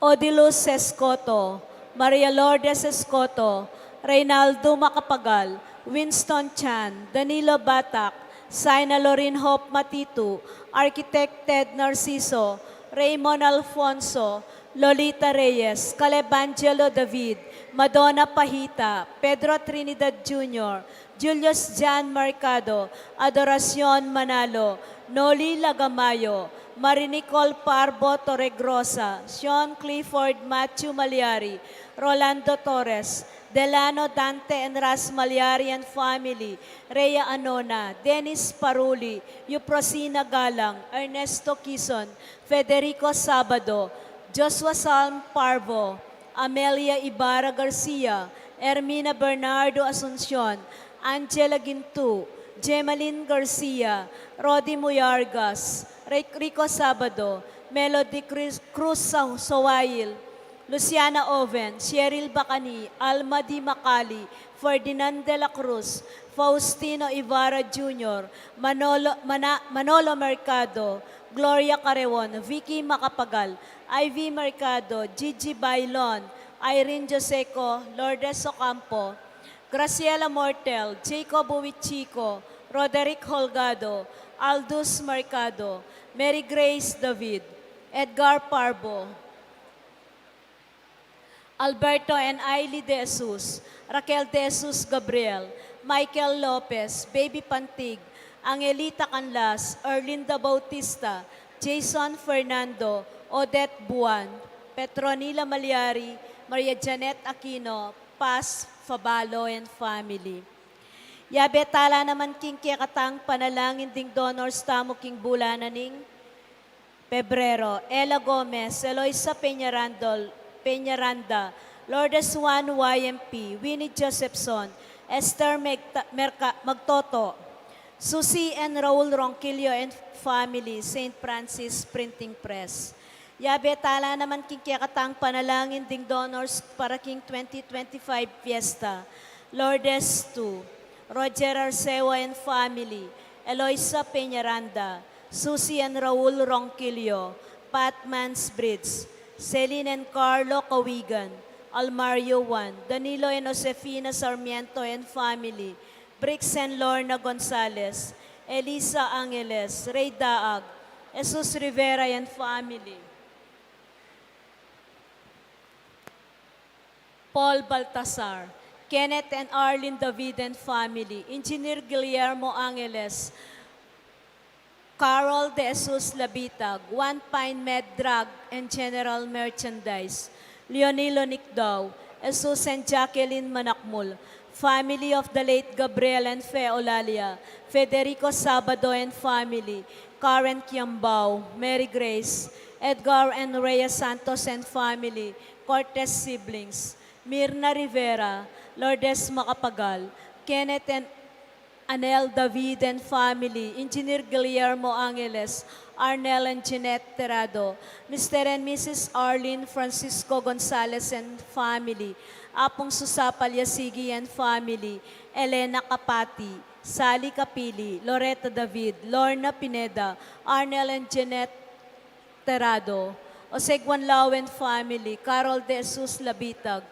Odilus Escoto, Maria Lourdes Escoto, Reynaldo Macapagal, Winston Chan, Danilo Batak, Saina Lorin Hope Matitu, Architect Ted Narciso, Raymond Alfonso, Lolita Reyes, Caleb Angelo David, Madonna Pahita, Pedro Trinidad Junior, Julius Jan Mercado, Adoracion Manalo, Noli Lagamayo, Marie Nicole Parbo Torregrosa, Sean Clifford Matthew Maliari, Rolando Torres, Delano Dante and Ras Maliari and family, Rhea Anona, Dennis Paruli, Euprosina Galang, Ernesto Quizon, Federico Sabado, Joshua Salm Parvo, Amelia Ibarra Garcia, Ermina Bernardo Asuncion, Angela Gintu, Gemaline Garcia, Rodi Muyargas, Ric-, Rico Sabado, Melody Cruz, Cruz Sa-, Sawail, Luciana Oven, Cheryl Bacani, Alma Di Macali, Ferdinand de la Cruz, Faustino Ibarra Junior, Manolo, Mana-, Manolo Mercado, Gloria Carreon, Vicky Macapagal, Ivy Mercado, Gigi Bailon, Irene Joseco, Lourdes Ocampo, Graciela Mortel, Jacob Uichico, Roderick Holgado, Aldous Mercado, Mary Grace David, Edgar Parbo, Alberto and Ailey De Jesus, Raquel De Jesus Gabriel, Michael Lopez, Baby Pantig, Angelita Canlas, Erlinda Bautista, Jason Fernando, Odette Buan, Petronila Maliari, Maria Janet Aquino, Paz Fabalo and family. Yabe tala naman king kekatang panalangin ding donors tamu king bulan na ning Pebrero, Ella Gomez, Eloisa Peñarandol, Peñaranda, Lourdes Juan Y M P, Winnie Josephson, Esther Megta-, Merca-, Magtoto, Susie and Raul Ronquillo and family, Saint Francis Printing Press. Yabe tala naman king kekatang panalangin ding donors para king twenty twenty-five fiesta. Lourdes two, Roger Arcewa and family, Eloisa Peñaranda, Susie and Raul Ronquillo, Pat Mansbridge, Celine and Carlo Cawigan, Almario Juan, Danilo and Josefina Sarmiento and family, Brix and Lorna Gonzalez, Elisa Angeles, Ray Daag, Jesus Rivera and family, Paul Baltasar, Kenneth and Arlene David and family, Engineer Guillermo Angeles, Carol De Jesus Labitag, One Pine Med Drug and General Merchandise, Leonilo Nicdao, Jesus and Jacqueline Manakmul, family of the late Gabriel and Fe Olalia, Federico Sabado and family, Karen Kiambao, Mary Grace, Edgar and Rhea Santos and family, Cortez siblings, Mirna Rivera, Lourdes Macapagal, Kenneth and Anel David and family, Engineer Guillermo Angeles, Arnel and Jeanette Terrado, Mister and Missus Arlene Francisco Gonzalez and family, Apung Susa Palyasigi and family, Elena Capati, Sally Capili, Loretta David, Lorna Pineda, Arnel and Jeanette Terrado, Jose Guanlao and family, Carol De Jesus Labitag,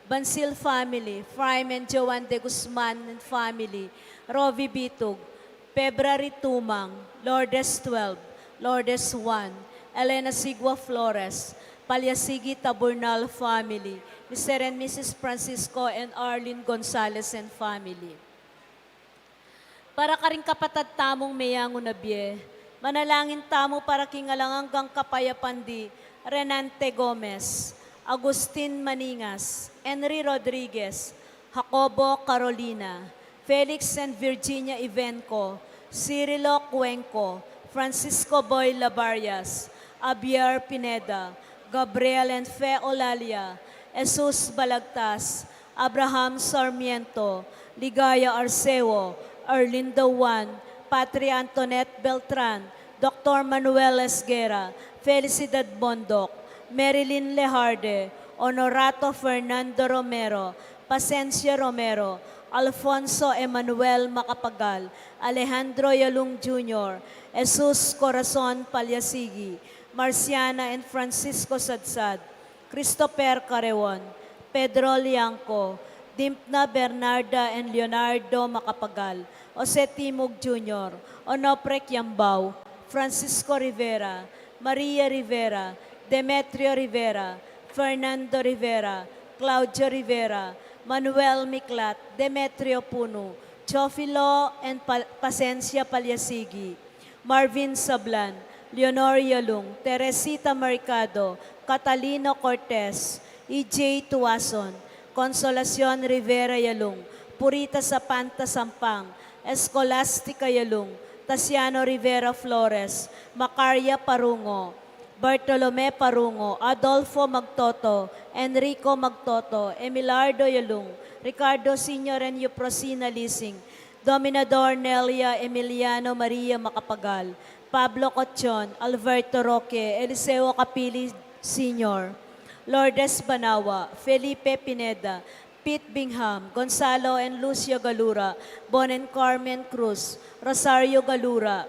Bansil family, Frime and Joan De Guzman and family, Rovi Bitug, February Tumang, Lourdes twelve, Lourdes one, Elena Sigua Flores, Palyasigi Taburnal family, Mister and Missus Francisco and Arlene Gonzalez and family. Para karing kapatad tamung meyangu na bie, manalangin tamu para king alang anggang kapayapan di Renante Gomez, Agustin Maningas, Henry Rodriguez, Jacobo Carolina, Felix and Virginia Ivenco, Cirilo Cuenco, Francisco Boy Labarias, Javier Pineda, Gabriel and Fe Olalia, Jesus Balagtas, Abraham Sarmiento, Ligaya Arceo, Erlinda Juan, Patria Antoinette Beltran, Doctor Manuel Esguerra, Felicidad Bondoc, Marilyn Lejarde, Honorato Fernando Romero, Pacencia Romero, Alfonso Emmanuel Macapagal, Alejandro Yalung Junior, Jesus Corazon Palyasigi, Marciana and Francisco Sadsad, Christopher Carreon, Pedro Liangco, Dimpna Bernarda and Leonardo Macapagal, Jose Timog Junior, Onofre Kiambao, Francisco Rivera, Maria Rivera, Demetrio Rivera, Fernando Rivera, Claudio Rivera, Manuel Miklat, Demetrio Puno, Teofilo and Pal-, Pacencia Palyasigi, Marvin Sablan, Leonor Yalung, Teresita Mercado, Catalino Cortez, E J Tuason, Consolacion Rivera Yalung, Purita Sapanta Sampang, Escolastica Yalung, Tasiano Rivera Flores, Macaria Parungo, Bartolome Parungo, Adolfo Magtoto, Enrico Magtoto, Emilardo Yalung, Ricardo Senior and Euprosina Lising, Dominador Nelia Emiliano Maria Macapagal, Pablo Cochon, Alberto Roque, Eliseo Capili Senior, Lourdes Banawa, Felipe Pineda, Pete Bingham, Gonzalo and Lucia Galura, Bon and Carmen Cruz, Rosario Galura,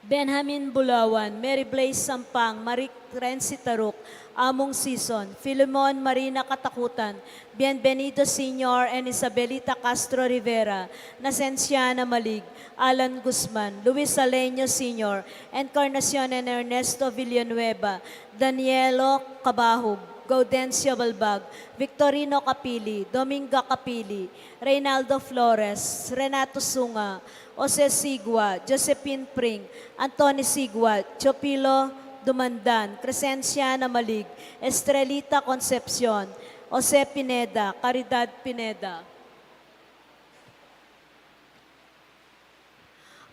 Benjamin Bulawan, Mary Blaze Sampang, Marie Renzi Taruk, Among Sison, Filemon Marina Katakutan, Bienvenido Senior and Isabelita Castro Rivera, Nacenciana Malig, Alan Guzman, Luis Aleño Senior, Encarnacion and Ernesto Villanueva, Danielo Cabahug, Gaudencio Balbag, Victorino Capili, Dominga Capili, Reynaldo Flores, Renato Sunga, Jose Sigua, Josephine Pring, Anthony Sigua, Teofilo Dumandan, Crescencia Namalig, Estrelita Concepcion, Jose Pineda, Caridad Pineda,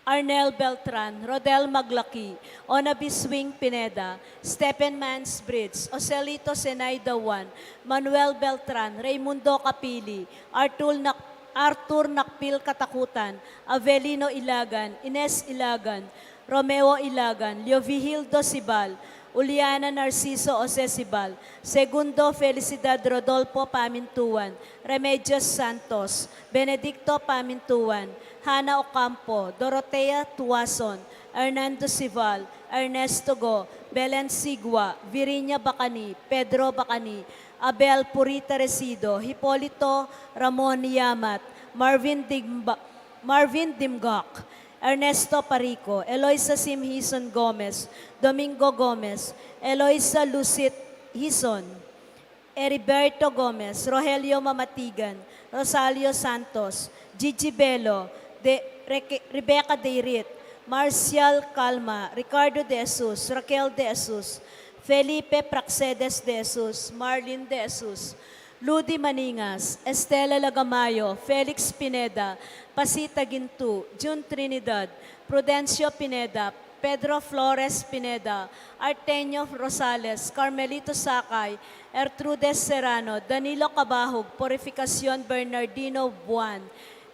Arnel Beltran, Rodel Maglaki, Ona Biswing Pineda, Stephen Mansbridge, Joselito Senay Dawan, Manuel Beltran, Raymundo Capili, Arthur Nac-, Arthur Nakpil Katakutan, Avelino Ilagan, Ines Ilagan, Romeo Ilagan, Leovigildo Sibal, Juliana Narciso Jose Sibal, Segundo Felicidad Rodolfo Pamintuan, Remedios Santos, Benedicto Pamintuan, Hana Ocampo, Dorotea Tuason, Hernando Sival, Ernesto Go, Belen Sigua, Virinia Bacani, Pedro Bacani, Abel Purita Resido, Hipolito Ramon Yamat, Marvin Dimba-, Marvin Dimgak, Ernesto Parico, Eloisa Sim Hison Gomez, Domingo Gomez, Eloisa Lucit Hison, Heriberto Gomez, Rogelio Mamatigan, Rosalio Santos, Gigi Bello, de, Reque-, Rebecca Deirit, Marcial Calma, Ricardo De Jesus, Raquel De Jesus, Felipe Praxedes De Jesus, Marlin De Jesus, Ludi Maningas, Estela Lagamayo, Felix Pineda, Pasita Gintu, Jun Trinidad, Prudencio Pineda, Pedro Flores Pineda, Artenio Rosales, Carmelito Sakay, Ertrudes Serrano, Danilo Cabahug, Purificacion Bernardino Buan,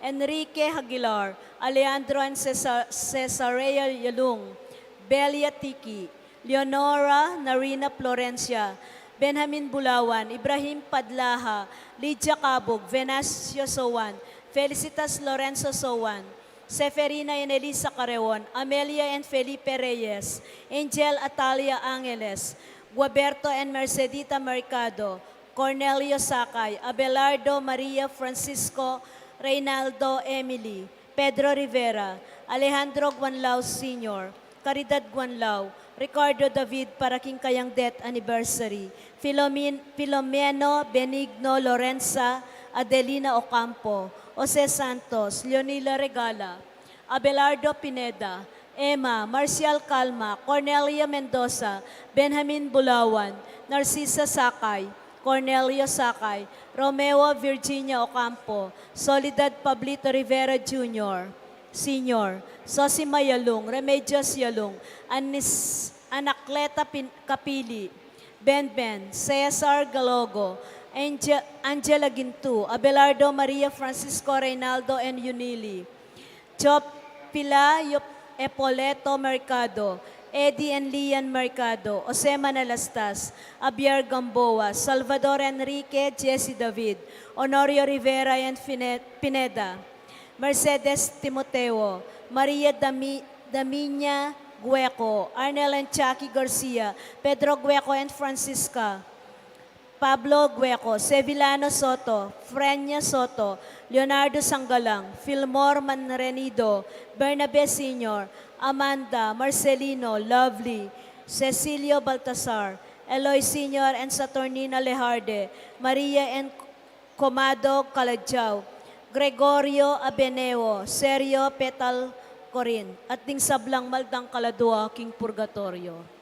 Enrique Aguilar, Alejandro and Cesar-, Cesarea Yalung, Belia Tiki, Leonora Narina Florencia, Benjamin Bulawan, Ibrahim Padlaha, Lydia Cabug, Venancio Sowan, Felicitas Lorenzo Sowan, Seferina and Elisa Carreon, Amelia and Felipe Reyes, Angel Atalia Angeles, Guaberto and Mercedita Mercado, Cornelio Sakay, Abelardo Maria Francisco Reynaldo Emily, Pedro Rivera, Alejandro Guanlao Senior, Caridad Guanlao, Ricardo David para king kayang death anniversary, Filomin-, Filomeno Benigno Lorenza, Adelina Ocampo, Jose Santos, Leonila Regala, Abelardo Pineda, Emma, Marcial Calma, Cornelia Mendoza, Benjamin Bulawan, Narcisa Sakay, Cornelio Sakay, Romeo Virginia Ocampo, Soledad Pablito Rivera Junior, Senior, Sosima Yalung, Remedios Yalung, Anis-, Anacleta Pin-, Capili, Benben, Cesar Galogo, Ange-, Angela Gintu, Abelardo Maria Francisco Reynaldo and Yunili, Chopila Yop-, Epoleto Mercado, Eddie and Lian Mercado, Jose Manalastas, Javier Gamboa, Salvador Enrique, Jesse David, Honorio Rivera and Fine-, Pineda, Mercedes Timoteo, Maria Dami-, Daminia Gueco, Arnel and Chucky Garcia, Pedro Gueco and Francisca, Pablo Gueco, Sevillano Soto, Frenia Soto, Leonardo Sangalang, Filmor Manrenido, Bernabe Senior, Amanda, Marcelino, Lovely, Cecilio Baltasar, Eloy Senior and Saturnina Lejarde, Maria and Comado Calajao, Gregorio Abeneo, Sergio Petal Corin, at ding sablang maldang kaladua king purgatorio.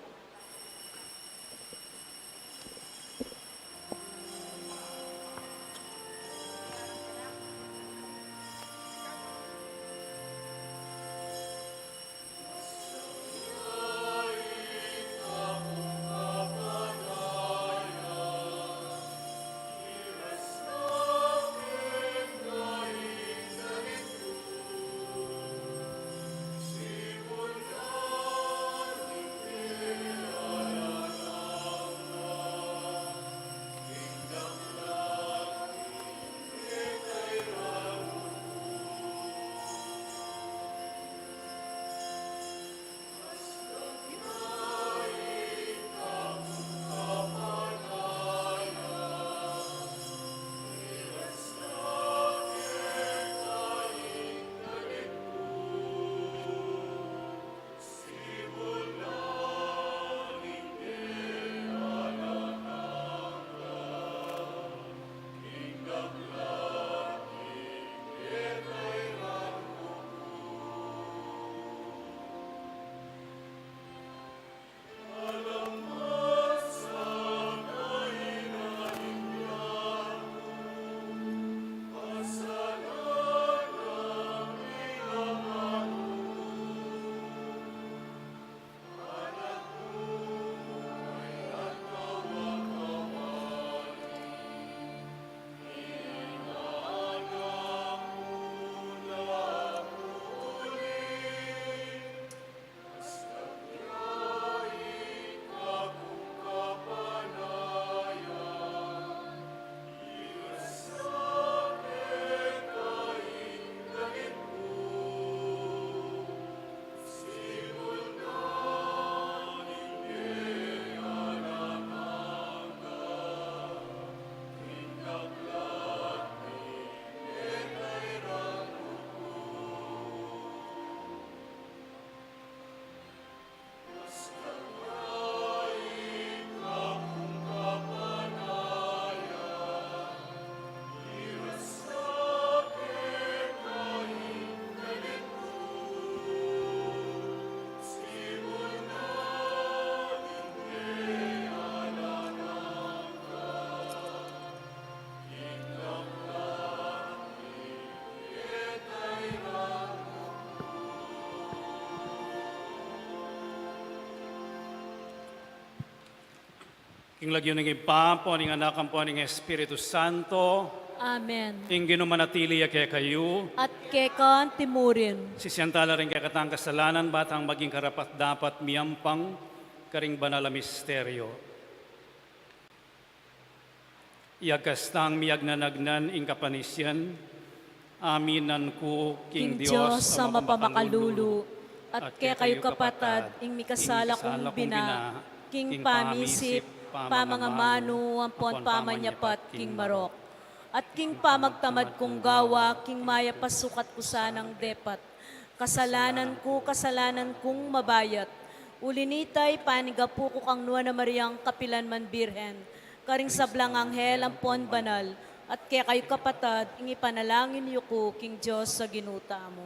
King lagyu ning Ibpa, ampo ning Anak, ampo ning Espiritu Santo. Amen. Ing Ginu manatili ya kekayu. At keka antimurin. Sisian tala ring kekatang kasalanan, ba tang maging karapat-dapat miyampang karing banal a misteryo. Iyagkas tang miyagnanagnan ing kapanisian, aminan ku king Dios a mapamakalulu, at kekayu kapatad, ing mikasala kung bina, king pamisip, pamangamanu, ampon pamanyapat king marok, at king pamagtamad kung gawa, king mayap a sukat ku sanang depat. Kasalanan ku, kasalanan kung mabayat. Uli nita, ipanigapu ku kang Nuan a Mariang kapilan man Birhen, karing sablang anghel ampon banal, at kekayu kapatad, ing ipanalangin yu ku king Dios a Ginu tamu.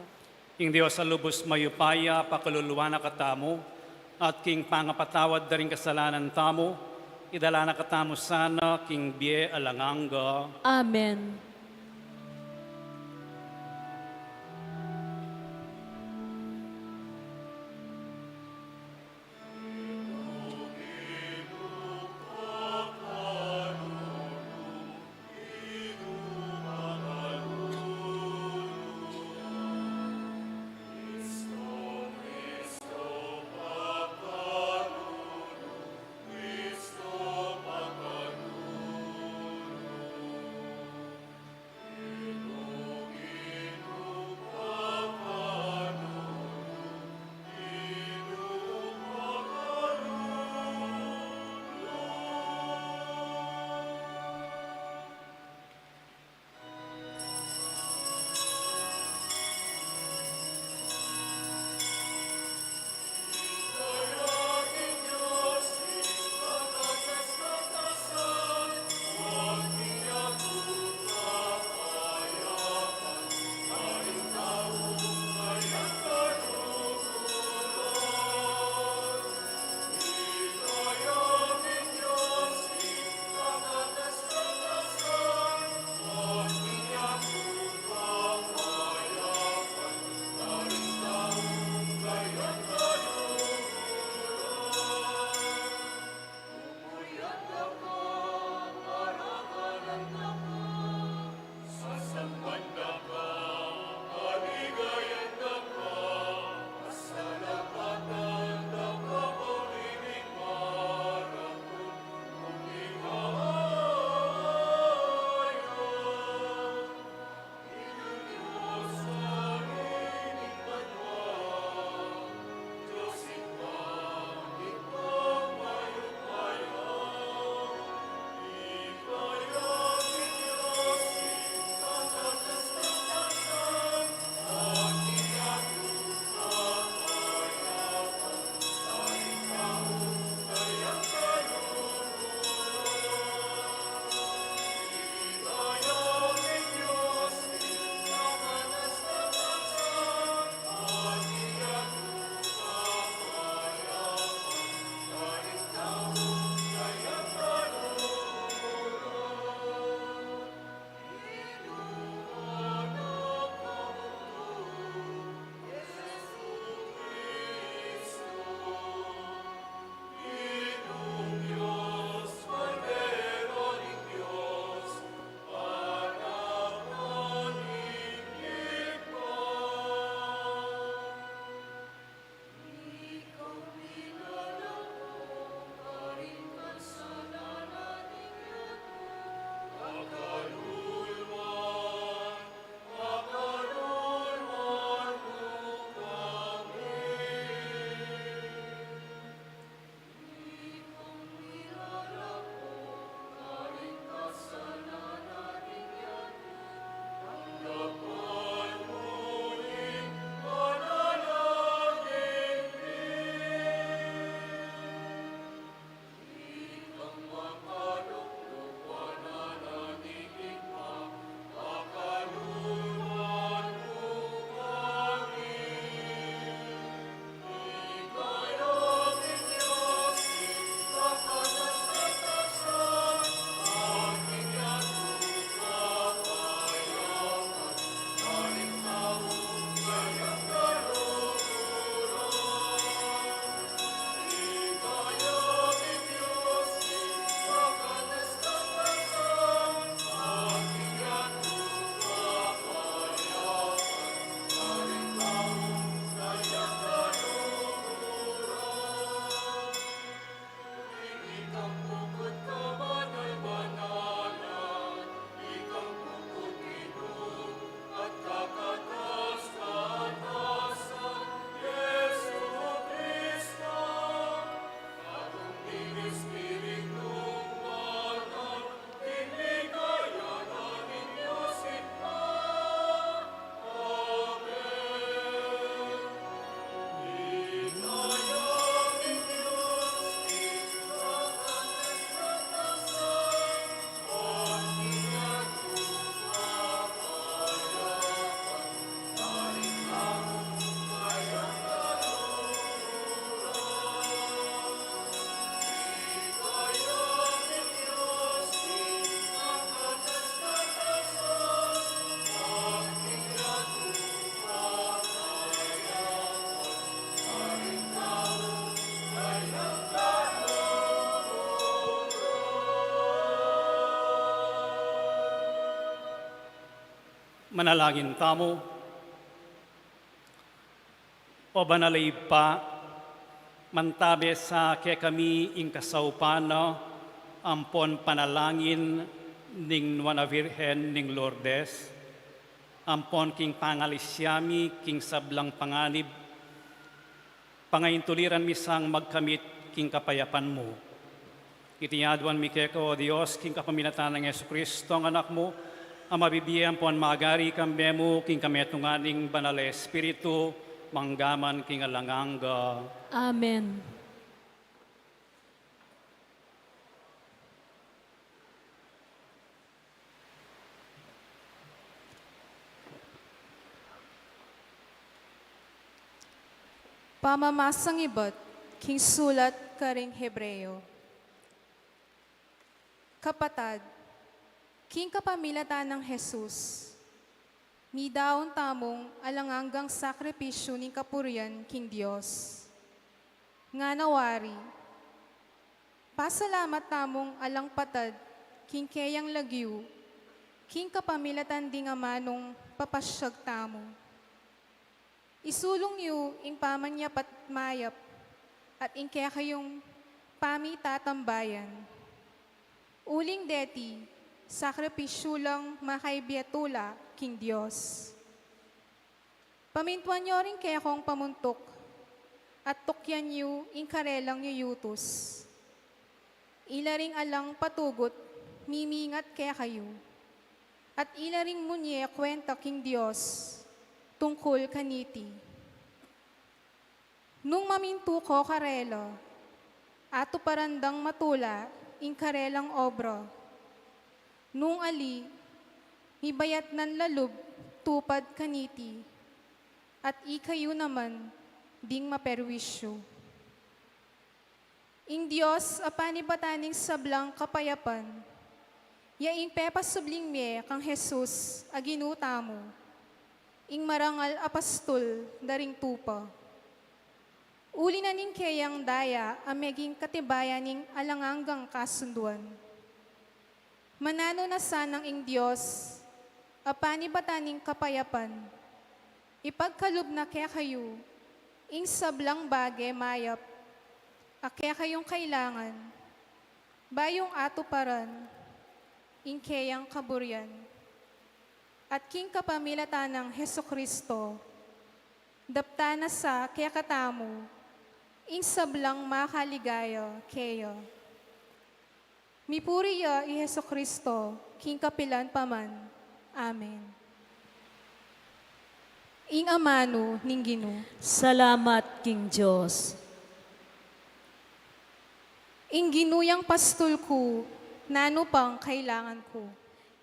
Ing Dios a lubus mayupaya, pakaluluan na katamu, at king pangapatawad da ring kasalanan tamu, idala na katamu sana king bie alang angga. Amen. Manalangin tamu. O Banal a Ibpa, mantabe sa kekami ing kasaupan na ampon panalangin ning Nuan a Virgen ning Lourdes, ampon king pangalisya mi king sablang panganib, pangaintuliran mi sang magkamit king kapayapan mu. Iti aduan mi keka, O Dios, king kapamilatan nang Jesucristo, ang Anak mu, a mabibie ampon magari kambe mu king kametungan ning Banal a Espiritu, mangga man king alang angga. Amen. Pamamasang ibat king sulat karing Hebreo. Kapatad, king kapamilatan nang Jesus, midaun tamung alang anggang sakripisyu ning kapurian king Dios. Ngana wari, pasalamat tamung alang patad king keyang lagyu, king kapamilatan ding amanung papasyag tamu. Isulung yu ing pamanyapat mayap at ing kekayung pamitatambayan. Uling deti, sakripisyu lang makaibie tula king Dios. Pamintuan yu ring kekong pamuntuk, at tukyan yu ing karelang yuyutus. Ila ring alang patugut mimingat kekayu, at ila ring munye kwenta king Dios tungkul kaniti. Nung mamintu ko karela, atuparan dang matula ing karelang obra. Nung ali, mibayat nan lalub tupad kaniti, at ikayu naman ding maperwisyu. Ing Dios a panibatan ning sablang kapayapan, ya ing pepasubling mie kang Jesus a Ginu tamu, ing marangal a pastul da ring tupa. Uli na ning keyang daya a meging katibayan ning alang anggang kasunduan. Mananu na sanang ing Dios a panibatan ning kapayapan, ipagkalub na kekayu ing sablang bage mayap a kekayung kailangan, bayung atuparan ing keyang kaburian. At king kapamilatan nang Jesucristo, daptan na sa kekatamu ing sablang makaligaya keya. Mipuri ya i Jesucristo king kapilan pa man. Amen. Ing amanu ning Ginu. Salamat king Dios. Ing Ginu yang pastul ku, nanu pang kailangan ku?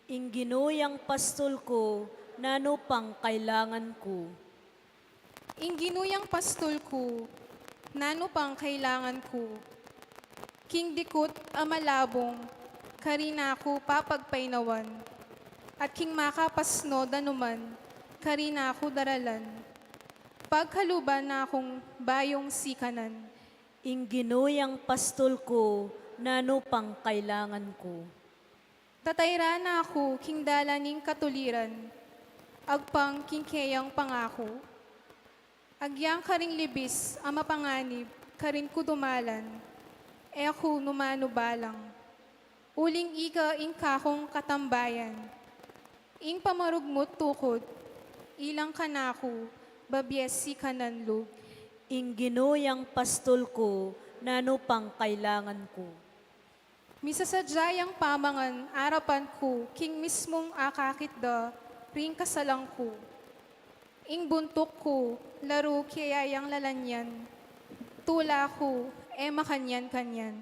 Ing Ginu yang pastul ku, nanu pang kailangan ku? Ing Ginu yang pastul ku, nanu pang kailangan ku? King dikut a malabung, karin na ku papagpainawan, at king makapasno danuman, karin na ku daralan. Pagkaluban na kung bayung sikanan. Ing Ginu yang pastul ku, nanu pang kailangan ku? Tatairan na ku king dalan ning katuliran, agpang king keyang pangaku. Agyang karing libis a mapanganib, karin ku dumalan, e ku numanu balang. Uling ika ing kakung katambayan, ing pamarugmut tukud, ilang kanaku, babie sikanan lub. Ing Ginu yang pastul ku, nanu pang kailangan ku? Misasadya yang pamangan arapan ku, king mismung akakit da ring kasalang ku. Ing buntuk ku, laru kaya yang lalanyan, tula ku, e makanyan-kanyan.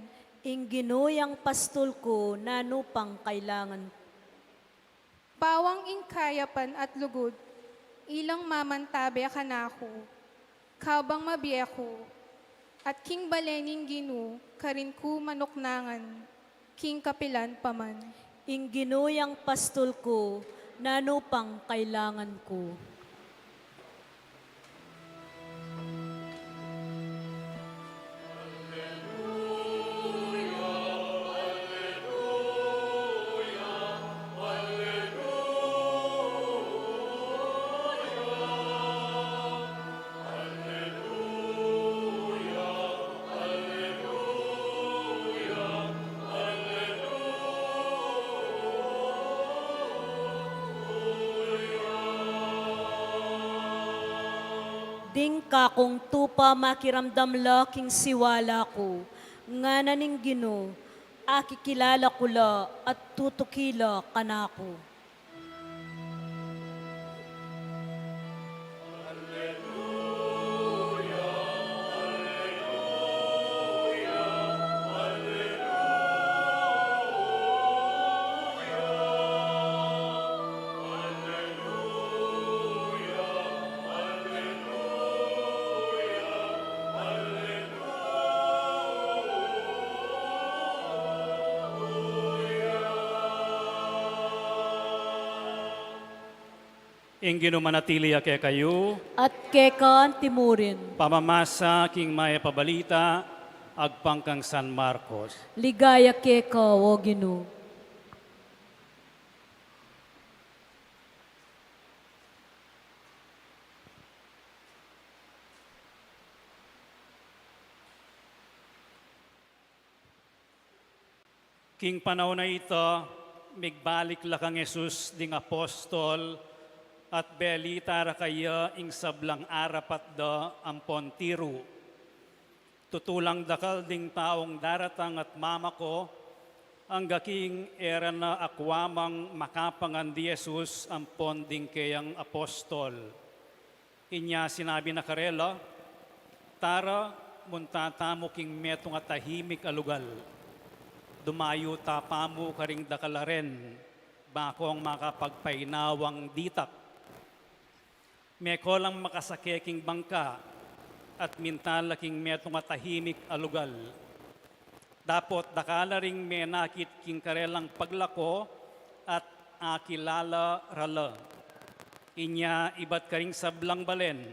Ing Ginu yang pastul ku, nanu pang kailangan ku? Pawang ing kayapan at lugud, ilang mamantabe kanaku, kabang mabie ku, at king bale ning Ginu, karin ku manuknangan, king kapilan pa man. Ing Ginu yang pastul ku, nanu pang kailangan ku? Ding kakung tupa makiramdam la king siwala ku, ngana ning Ginu, akikilala ku la at tutuki la kanaku. Ing Ginu manatili ya kekayu. At keka antimurin. Pamamasa king Mayap a Balita agpang kang San Marcos. Ligaya keka, O Ginu. King panaun a ita, migbalik la kang Jesus ding apostol at belita ra keya ing sablang arapat da ampon tiru. Tutu lang dakal ding taung daratang at mamako, angga king e ra na akua mang makapangan di Jesus ampon ding keyang apostol. Inya sinabi na karela, "Tara, munta tamu king metung a tahimik a lugal. Dumayu ta pamu karing dakal a ren, bakong makapagpainawang ditak." Meko lang makasake king bangka at minta la king metung a tahimik a lugal. Dapot dakal la ring menakit king karelang paglako at akilala ra la. Inya ibat karing sablang balen,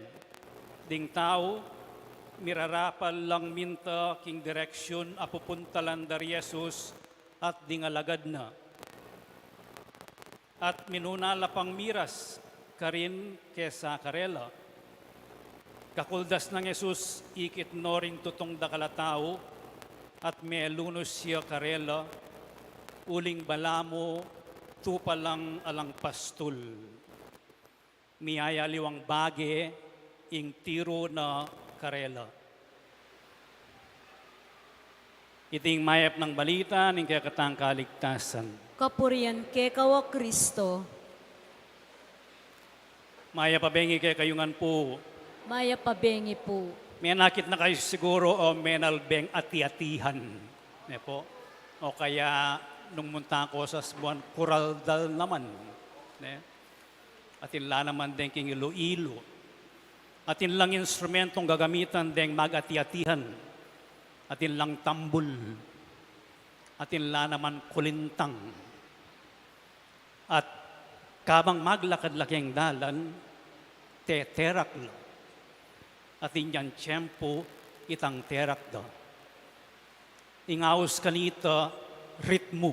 ding tau mirarapal lang minta king direksyun a pupuntalan da ri Jesus at ding alagad na. At minuna la pang miras karin kesa karela. Kakuldas nang Jesus, ikit no ring tutung dakal a tau at melunus ya karela, uling balamu tupa lang alang pastul. Miyayaliwang bage ing tiru na karela. Iting mayap nang balita ning kekatang kaligtasan. Kapurian keka, O Kristo. Mayap a bengi kekayu ngan pu. Mayap a bengi pu. Menakit na kayu siguru o menalbeng ati-atihan, ne pu? O kaya nung munta ko sa Cebuan, kuraldal naman, ne? Atin la naman deng king Iloilo. Atin lang instrumentong gagamitan deng mag-ati-atihan. Atin lang tambul. Atin la naman kulintang. At kabang maglakad la keng dalan, teterak la. At inyang tiyempu itang terak da. Ing aus kanita, ritmu,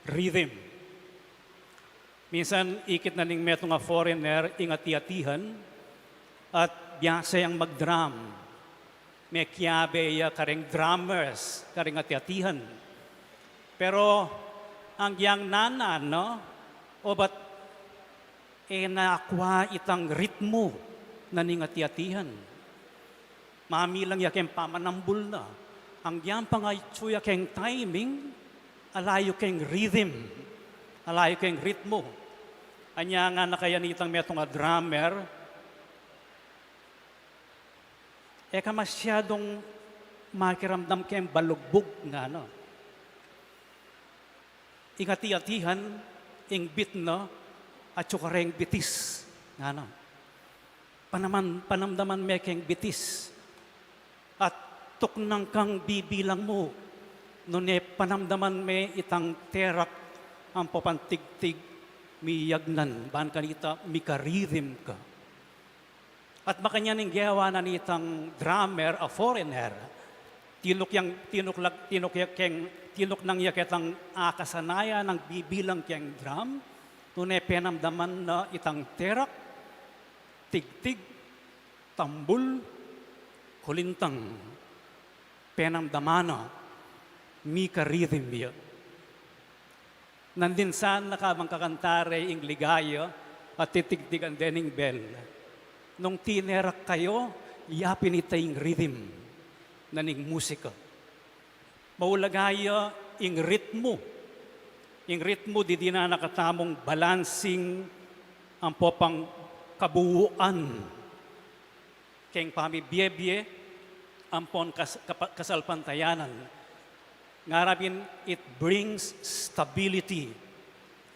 rhythm. Minsan, ikit na ning metung a foreigner ing ati-atihan, at biasa yang mag-drum. Mekiabe ya kareng drummers, kareng ati-atihan. Pero, agyang nanan, no? Obat e na akua itang ritmu na ning ati-atihan. Mamilang ya keng pamanambul na. Agyang pangatsu ya keng timing, ala yu keng rhythm, ala yu keng ritmu. Anya ngana kaya nitang metung a drummer, e ka masyadung makiramdam keng balugbug, ngana. Ing ati-atihan, ing beat na, atsu kareng bitis, ngana. Panaman, panamdaman me keng bitis. At tuknang kang bibilang mu, nune panamdaman me itang terak ampo pang tigtig, miyagnan, ban kanita mika-rhythm ka. At makanyan ing gewa na nitang drummer a foreigner. Tinuk yang, tinuk lag-, tinuk ya keng, tinuknang ya ketang akasanayan nang bibilang keng drum, nune penamdaman na itang terak, tigtig, tambul, kulintang. Penamdaman na, mika-rhythm ya. Nandin sana kabang kakanta re ing Ligaya at titigtigan de ning bell. Nung tine ra kayu, yapin ita ing rhythm na ning musika. Maulaga ya ing ritmu. Ing ritmu didinan na katamung balansing ampo pang kabuuan keng pamibie-bie ampon kas-, kapa-, kasalpantayanan. Ngara pin, it brings stability.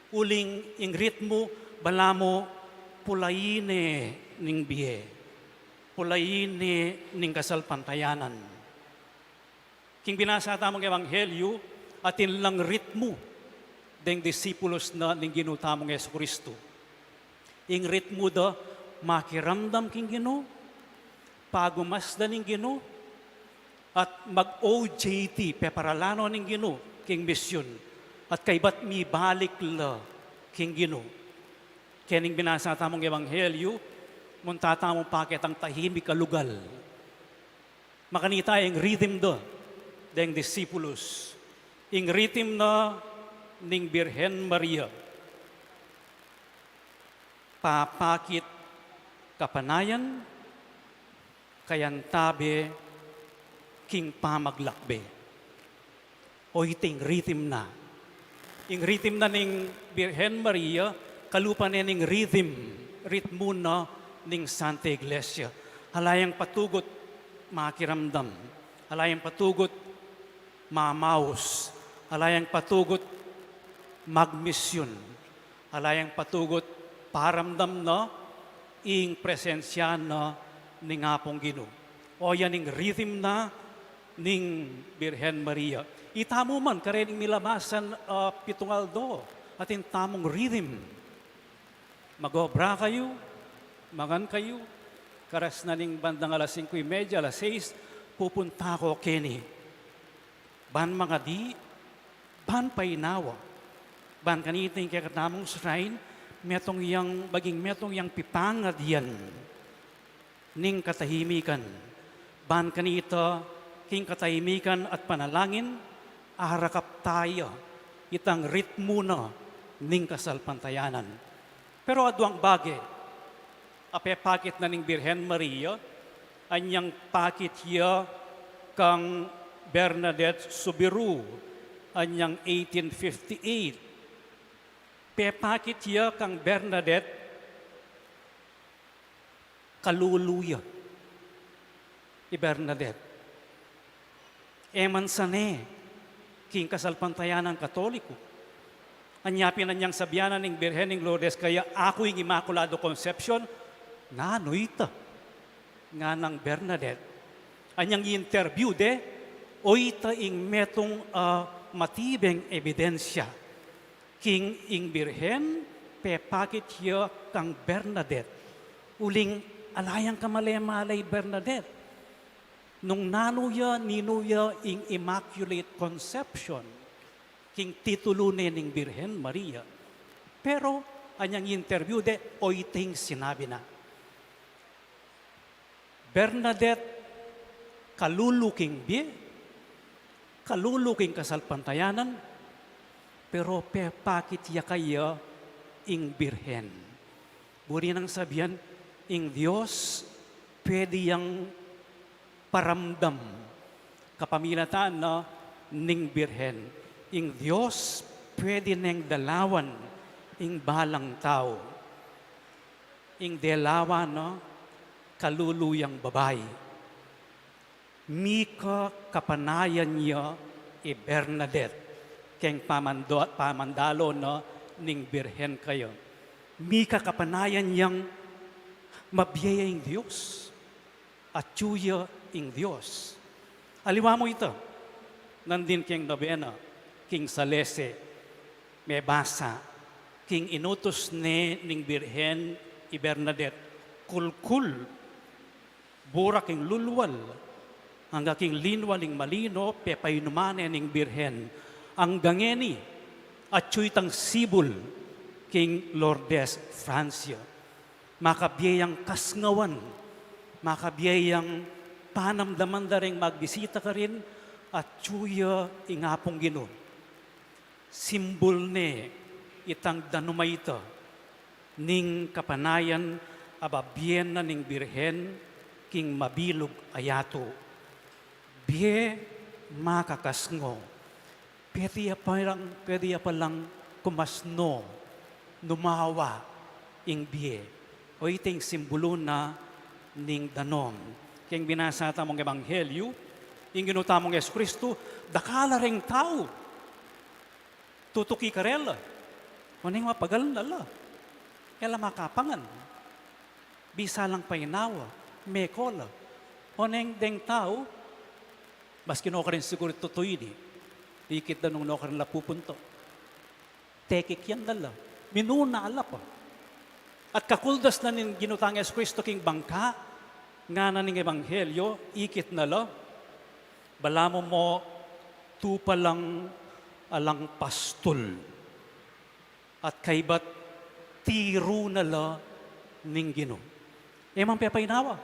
Uling ing ritmu, balamu pulayi ne ning bie, pulayi ne ning kasalpantayanan. King binasa tamung ebanghelyu, atin lang ritmu deng disipulus na ning Ginu tamung Jesucristo. Ing ritmu da, makiramdam king Ginu, pagumas da ning Ginu, at mag-O J T, peparalanan ning Ginu king misyun, at kaybat mibalik la king Ginu. Keni ing binasa tamung ebanghelyu, munta tamung pakit ing tahimik a lugal. Makanita ing rhythm da deng disipulus. Ing rhythm na ning Birhen Maria. Papakit kapanayan, kayantabe king pamaglakbe. O, iti ing rhythm na. Ing rhythm na ning Birhen Maria, kalupa ne ning rhythm, ritmu na ning Santa Iglesia. Ala yang patugut makiramdam. Ala yang patugut mamaus. Ala yang patugut magmisyun. Ala yang patugut paramdam na ing presensya na ning Apung Ginu. O, yan ing rhythm na ning Birhen Maria. Itamu man, kareng milabasan, ah, pitung aldo, atin tamung rhythm. Mag-obra kayu, mangan kayu, karas na ning bandang alas singko y media, alas sais, pupunta ku keni. Ban mangadi, ban painawa. Ban kanita ing kekatamung shrine, metung yang, maging metung yang pipangadian ning katahimikan. Ban kanita king katahimikan at panalangin, arakap taya itang ritmu na ning kasalpantayanan. Pero aduang bage a pepakit na ning Birhen Maria, anyang pakit ya kang Bernadette Soubirous, anyang eighteen fifty-eight. Pepakit ya kang Bernadette, kalulu ya i Bernadette. E man sane king kasalpantayanan Katoliko. Anya pin anyang sabian na ning Birhen ning Lourdes kaya, "Aku ing Immaculado Concepcion," nanu ita? Nganang Bernadette. Anyang i-interview de, o, ita ing metung, ah, matibeng ebidensya king ing Birhen pepakit ya kang Bernadette. Uling ala yang kamale-male i Bernadette nung nanu ya, ninu ya ing Immaculate Conception king titulu ne ning Birhen Maria. Pero anyang interview de, o, ita ing sinabi na, Bernadette, kalulu king bie, kalulu king kasalpantayanan, pero pepakit ya kaya ing Birhen. Buri nang sabian, ing Dios pwede yang paramdam kapamilatan na ning Birhen. Ing Dios pwede neng dalawan ing balang tau. Ing delawan na, kalulu yang babai. Mika kapanayan ya i Bernadette keng pamando-, pamandalo na ning Birhen kaya. Mika kapanayan yang mabie ya ing Dios. Atyu ya ing Dios. Aliwa mu ita, nandin keng nobena, king Salese, mebasa, king inutus ne ning Birhen i Bernadette, kulkul, burak ing lulwal, angga king linwal ing malino, pepainuman ne ning Birhen. Angga ngeni, atyu itang sibul king Lourdes, Francia. Makabie yang kasngawan, makabie yang panamdaman da ring magbisita karin, atyu ya ing Apung Ginu. Simbul ne itang danum a ita ning kapanayan Ababien na ning Birhen king mabilug a yatu. Bie makakasngo. Pwede ya palang, pwede ya palang kumasno, numawa ing bie. O, iti ing simbulu na ning danom. Keng binasa tamung ebanghelyu, ing Ginu tamung Jesucristo, dakal la reng tau tutuki karela. Oneng mapagal na la. E la makapangan. Bisa lang painawa, meko la. Oneng deng tau, maski nukarin siguru tutu ini, ikit da nung nukarin la pupunta. Tekik yan na la. Minuna la pa. At kakuldas na ning Ginu tang Jesucristo king bangka, ngana ning ebanghelyu, ikit na la, balamu mo tupa lang alang pastul. At kaybat tiru na la ning Ginu. E man pepainawa.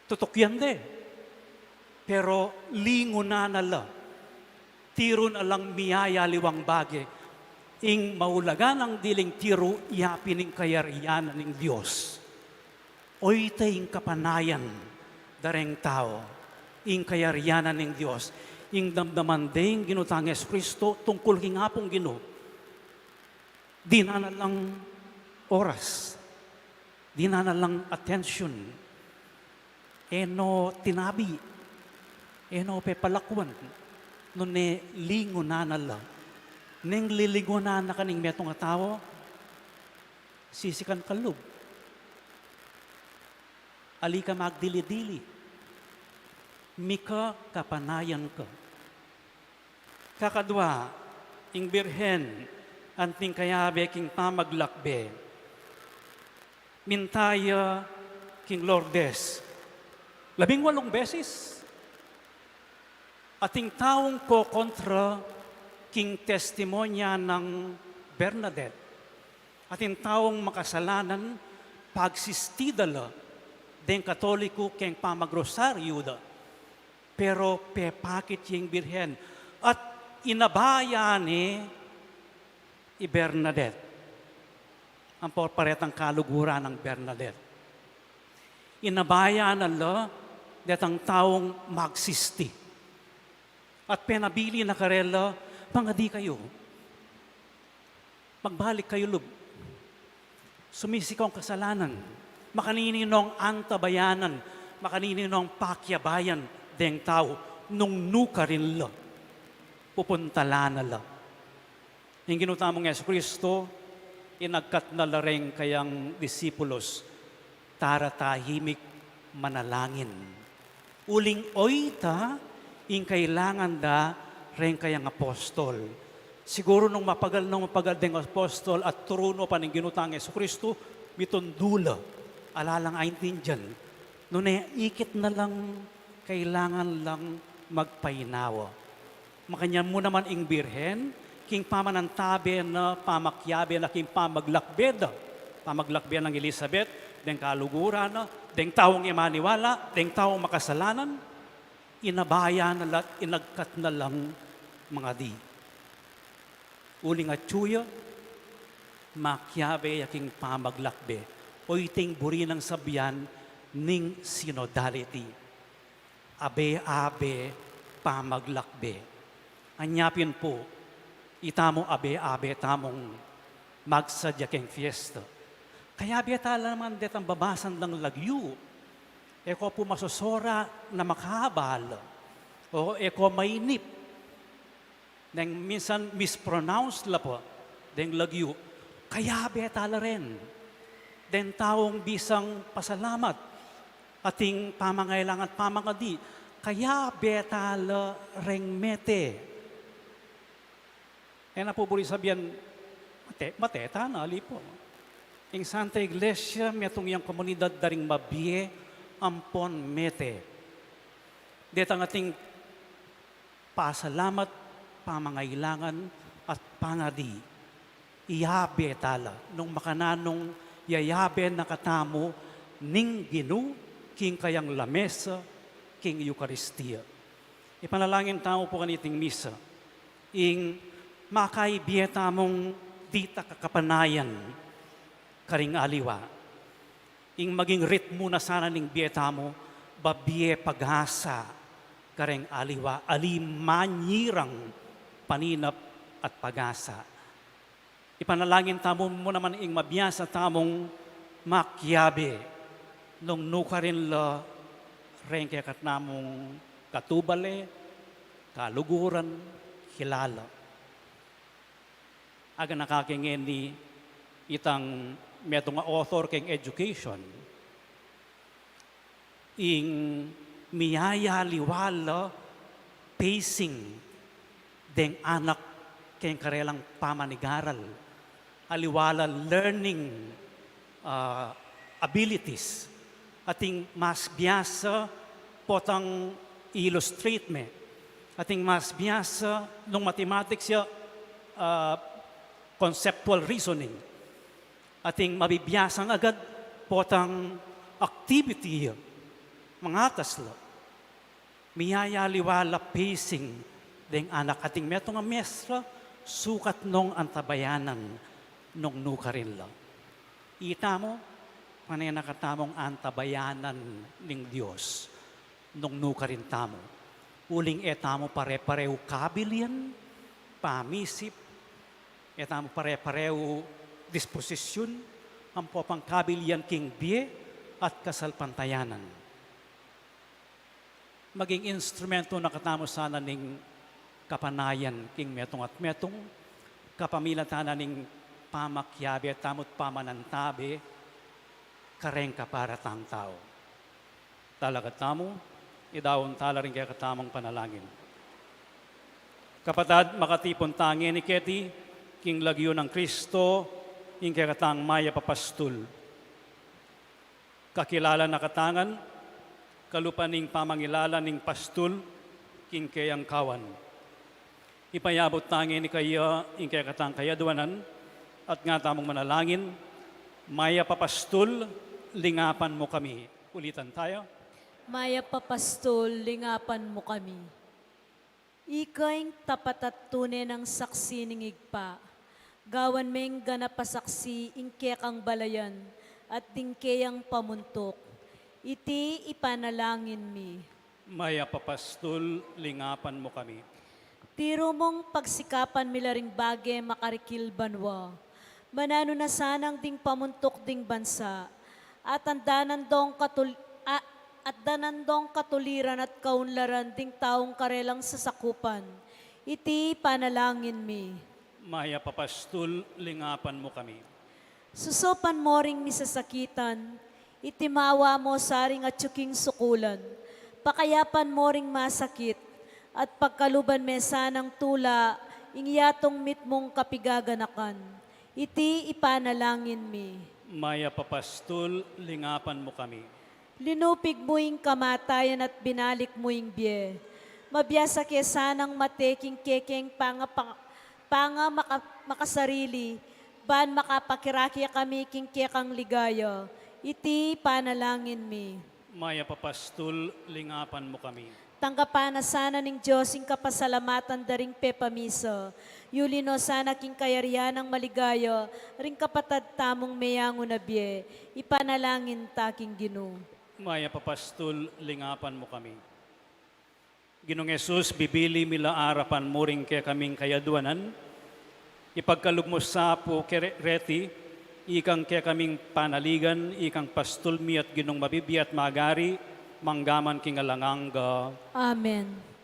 Tutukian de. Pero lingunan na la. Tirun alang miyayaliwang bage. Ing maulaga nang diling tiru ya pin ing kayarian ning Dios. Oyte ing kapanayan da reng tau, ing kayarian ning Dios, ing damdaman deng Ginu tang Jesucristo tungkul king Apung Ginu. Dinan na lang oras, dinan na lang atensyon, e no tinabi, e no pepalakuan, nune lingunan na la. Neng lilingunan na ka ning metung a tau, sisikan ka lub. Ali ka magdili-dili. Mika kapanayan ka. Kakadwa, ing Birhen, anting kayabe king pamaglakbe. Minta ya king Lourdes. Labing walung beses. Ating taung kokontra king testimonya nang Bernadette. Ating taung makasalanan, pagsisti da la deng Katoliku keng pamagrosaryu da. Pero pepakit ya ing Birhen at inabayan ne i Bernadette. Ampo paretang kaluguran nang Bernadette. Inabayan na la detang taung magsisti. At penabilin na karela, mangadi kayu. Magbalik kayu lub. Sumisi kayung kasalanan. Makanini nong antabayanan, makanini nong pakiabayan deng tau nung nukarin la. Pupuntalan na la. Ing Ginu tamung Jesucristo, inagkat na la reng kayang disipulus, tara tahimik manalangin. Uling oyta ing kailangan da reng kayang apostol. Siguru nung mapagal, nung mapagal deng apostol at turu no pa ning Ginu tang Jesucristo, mitundu la, ala lang aintindian. Nune ikit na lang kailangan lang magpainawa. Makanyan mu naman ing Birhen, king pamanantabe na, pamakiabe na king pamaglakbe da. Pamaglakbe nang Elizabeth, deng kaluguran na, deng taung e maniwala, deng taung makasalanan, inabayan na la at inagkat na lang mangadi. Uling atyu ya, makiabe ya king pamaglakbe. Oyting buri nang sabian ning synodality. Abe-abe pamaglakbe. Anya pin pu, itamu abe-abe tamung magsadya keng fiesta. Kayabe tala naman detang babasan dang lagyu. E ko pu masosora na makabal. O e ko mainip. Neng minsan mispronounce la pa deng lagyu, kayabe tala ren. Deng taung bisang pasalamat, ating pamangailangan at pamangadi, kayabe tala reng mete. E na pu buri sabian, mate, mate tana, ali pu. Ing Santa Iglesia, metung yang komunidad da ring mabie ampon mete. Detang ating pasalamat, pamangailangan, at pangadi. Iyabe tala, nung makananung yayabe na katamu ning Ginu, king kayang lamesa, king Eukaristia. Ipanalangin tamu pu kaniting misa, ing makaibie tamung ditak a kapanayan karing aliwa. Ing maging ritmu na sana ning bie tamu, babie pag-asa kareng aliwa, ali man ya rang paninap at pag-asa. Ipanalangin tamu mu naman ing mabiasa tamung makiabe nung nukarin la reng kekatamung katubale, kaluguran, kilala. Aganaka ke ngeni itang metung a author keng education, ing miyayaliwa la pacing deng anak keng karelang pamanigaral, aliwa la learning, ah, abilities. Ating mas biasa potang illustrate me. Ating mas biasa nung mathematics ya, ah, conceptual reasoning. Ating mabibiasang agad potang activity ya, mangatas la. Miyayaliwa la pacing deng anak. Ating metung a mestra, sukat nong antabayanan nung nukarin la. Itamu, pane na katamung antabayanan ning Dios nung nukarin tamu. Uling e tamu pare-pareu kabilian, pamisip, e tamu pare-pareu disposisyun, ampo pang kabilian king bie at kasalpantayanan. Maging instrumento na katamu sana ning kapanayan king metung at metung, kapamilatan na ning pamakiabe tamu't pamanantabe kareng kaparatang tau. Talakad tamu, idaun tala ring kekatamung panalangin. Kapatad, makatipun ta ngeni keti king lagyu nang Kristo, ing kekatang mayap a pastul. Kakilala na kata ngan, kalupa ning pamangilala ning pastul king keyang kawan. Ipayabut ta ngeni kaya ing kekatang kayadwanan, at nga tamung manalangin, Mayap a Pastul, lingapan mu kami. Ulitan tayo. Mayap a Pastul, lingapan mu kami. Ika ing tapat at tune nang saksi ning Ibpa. Gawan meng ganap a saksi ing kekang balayan at ding keyang pamuntuk. Iti ipanalangin mi. Mayap a Pastul, lingapan mu kami. Tiru mung pagsikapan mi la ring bage makarikil banua. Mananu na sanang ding pamuntuk ding bansa. At andanan dong katul-, a-, at danan dong katuliran at kaunlaran ding taung karelang sasakupan. Iti panalangin mi. Mayap a Pastul, lingapan mu kami. Susupan mo ring misasakitan, itimawa mo sa ring atyu king sukulan, pakayapan mo ring masakit, at pagkaluban me sanang tula ing yatung mitmung kapigaganakan. Iti ipanalangin mi. Mayap a Pastul, lingapan mu kami. Linupig mu ing kamatayan at binalik mu ing bie. Mabiasa ke sanang mate king kekeng panga-, panga-, panga-, maka-, makasarili, ban makapakirake kami king kekang ligaya. Iti panalangin mi. Mayap a Pastul, lingapan mu kami. Tanggapan na sana ning Dios ing kapasalamatan da ring pepamisa. Yuli no sana king kayarian nang maligaya ring kapatad tamung meyangu na bie. Ipanalangin ta king Ginu. Mayap a Pastul, lingapan mu kami. Ginung Jesus, bibili mi la arapan mu ring kekaming kayadwanan, ipagkalub mu sa pu kere-, reti, ikang kekaming panaligan, ikang pastul mi at Ginung mabibie at magari, manggaman king alang angga. Amen.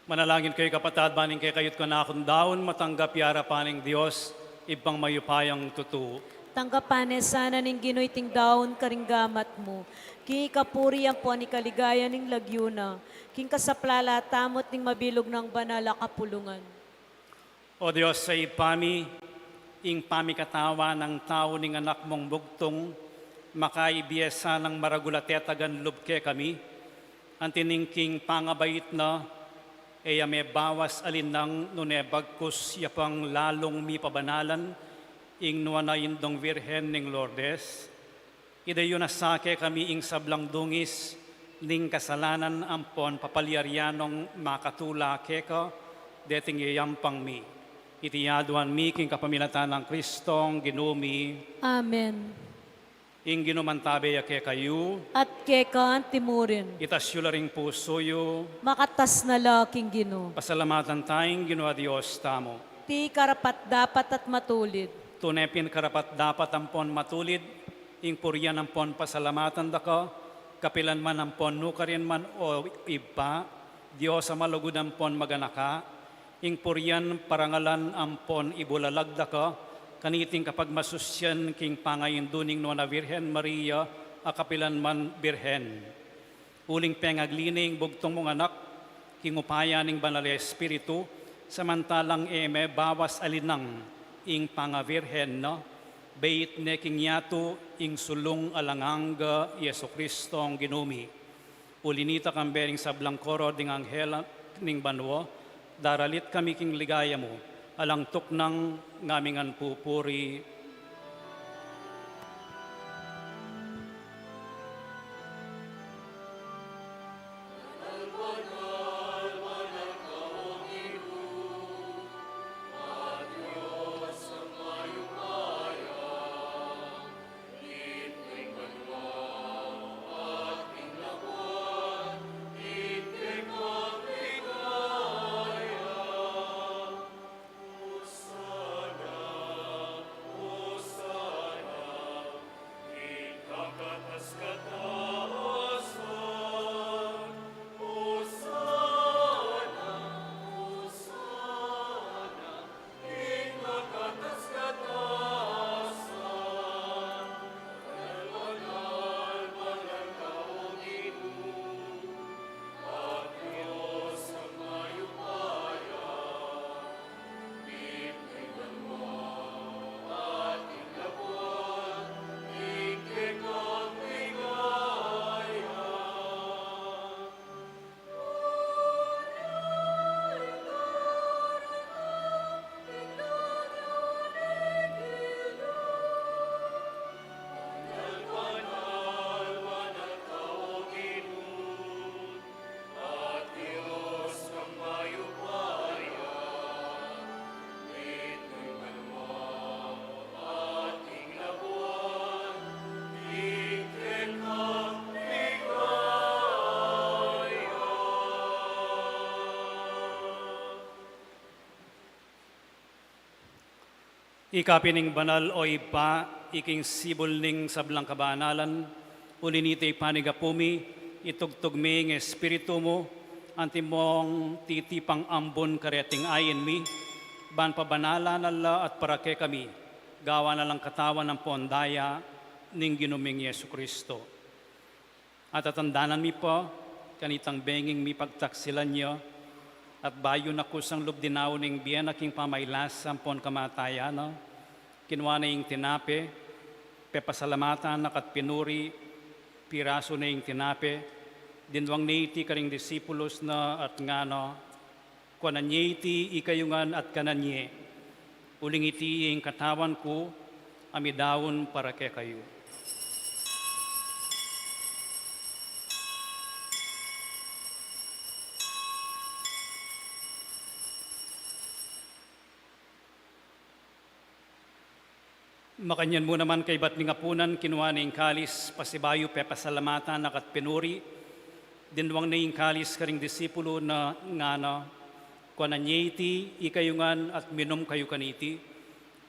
Manalangin kayu, kapatad, ban ing kekayu't kanakung daun matanggap ya king arapan ning Dios, Ibpang mayupayang tutu. Tanggapan ne sana ning Ginu iting daun karing gamat mu, king ikapuri ampon ikaligaya ning lagyu na, king kasaplalan tamu at ning mabilug nang banal a kapulungan. O Dios a Ibpa mi, ing pamikatawan nang tau ning Anak mung bugtung, makaibie sanang maragul a tetagan lub kekami, anti ning king pangabait na, e ya mebawas alinang nune bagkus ya pang lalung mipabanalan ing nuan a Indung Virgen ning Lourdes. Idayun na sa kekami ing sablang dungis ning kasalanan ampon papalyarian nong makatula keka deting yayampang mi. Iti aduan mi king kapamilatan nang Kristong Ginu mi. Amen. Ing Ginu mantabe ya kekayu. At keka antimurin. Itas yu la ring pusu yu. Makatas na la king Ginu. Pasalamatan taya ing Ginu a Dios tamu. Ti karapat-dapat at matulid. Tune pin karapat-dapat ampon matulid ing purian ampon pasalamatan da ka, kapilan man ampon nukarin man, o Ibpa, Dios a malugud ampon maganaka, ing purian, parangalan ampon ibulalag da ka, kaniting kapagmasusian king pangaindu ning Nuan a Virgen Maria a kapilan man Birhen. Uling pengagli ne ing bugtung mung Anak king upaya ning Banal a Espiritu, samantalang e mebawas alinang ing pangavirhen na, beit ne king yatu ing sulung alang angga, Jesucristong Ginu mi. Uli nita, kambe ring sablang koro ding anghel ning banua, daralit kami king ligaya mu, alang tuknang ngaming pupuri. Ika pin ing banal, o Ibpa, iking sibul ning sablang kabanalan, uli nita ipanyawad mu, itugtug me ing Espiritu mu, antimong titipang ambun kareting ain mi, ban pabanalan na la at para kekami, gawan na lang katawan ampon daya ning Ginu ming Jesucristo. At tatandanan mi pa, kanitang benging mipagtaksilan ya, at bayu na kusang lub dinaun ing bie na king pamailasa ampon kamatayan na, kinua ne ing tinape, pepasalamatan na ka't pinuri, pirasu ne ing tinape, dinwang ne iti karing disipulus na at ngana, Kuanan ye iti ikayu ngan at kanan ye. Uling iti ing katawan ku, a midaun para kekayu. Makanyan mu naman kaibat ning apunan, kinua ne ing kalis, pasibayu pepasalamatan na ka't pinuri, dinwang ne ing kalis karing disipulu na ngana, Kuanan ye iti ikayu ngan at minum kayu kaniti,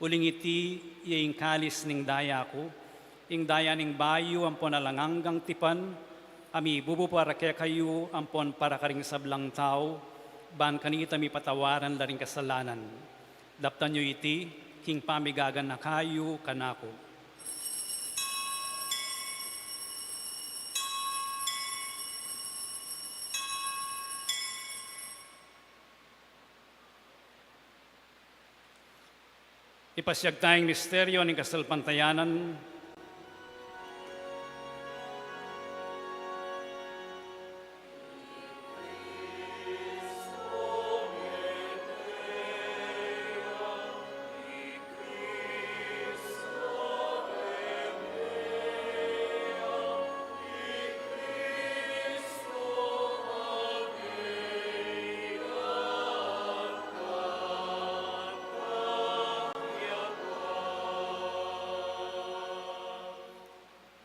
uling iti ya ing kalis ning daya ku, ing daya ning bayu ampon alang anggang tipan, a mibubu para kekayu ampon para karing sablang tau, Ban kanita mipatawaran la ring kasalanan. Daptan yu iti king pamigaganaka yu kanaku. Ipasiag taya ing misteryo ning kasalpantayanan.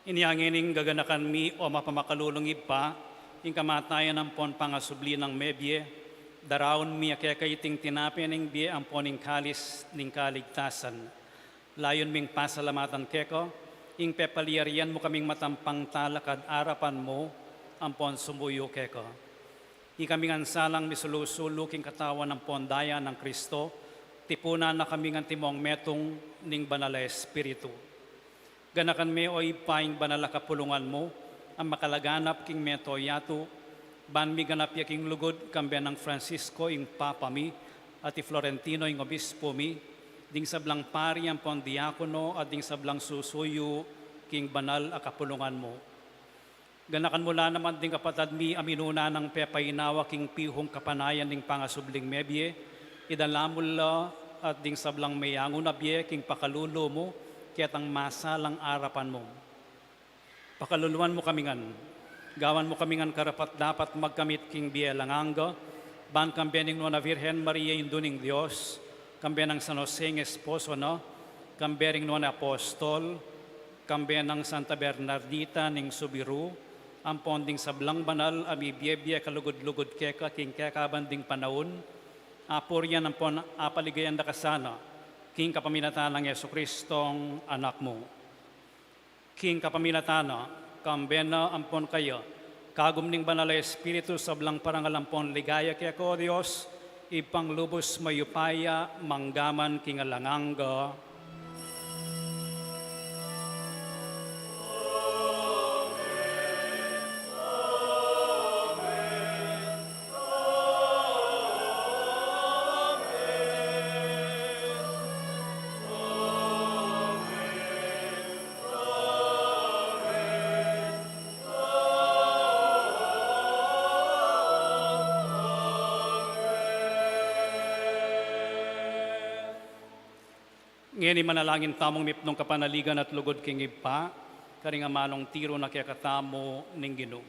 Inya ngening gaganakan mi, o mapamakalulung Ibpa, ing kamatayan ampon pangasubli nang mebie, daraun mi keka iting tinape ning bie ampon ing kalis ning kaligtasan. Layun ming pasalamatan keka ing pepalyarian mu kaming matampang talakad arapan mu ampon sumuyu keka. Ikami ngan salang misulu-sulu king katawan ampon daya nang Kristo, tipunan na kaming antimong metung ning Banal a Espiritu. Ganakan me, o Ibpa, ing banal a kapulungan mu a makalaganap king mabilug a yatu, ban miganap ya king lugud kambe nang Francisco ing Papa mi, at i Florentino ing Obispo mi, ding sablang pari ampon diakono, at ding sablang susuyu king banal a kapulungan mu. Ganakan mu la naman ding kapatad mi a minuna nang pepainawa king pihung kapanayan ning pangasubling mebie, idala mu la at ding sablang meyangu na bie king pakalulu mu, ketang masalang arapan mu. Pakaluluan mu kami ngan, gawan mu kami ngan karapat-dapat magkamit king bie alang angga, ban kambe ning Nuan a Virgen Maria, Indu ning Dios, kambe nang San Jose ing esposo na, kambe ring Nuan a Apostol, kambe nang Santa Bernardita ning Subiru, ampon ding sablang banal a mibie-bie kalugud-lugud keka king kekaban ding panaun, apurian ampon apaligayan da ka sana, king kapamilatan nang Jesucristong Anak mu. King kapamilatan na, kambe na ampon kaya, kagum ning Banal a Espiritu, sablang parangal ampon ligaya keka, o Dios, Ibpang lubus mayupaya, mangga man king alang angga. Ngeni manalangin tamung mipnung kapanaligan at lugud king Ibpa, karing amanung tiru na kekatamu ning Ginu.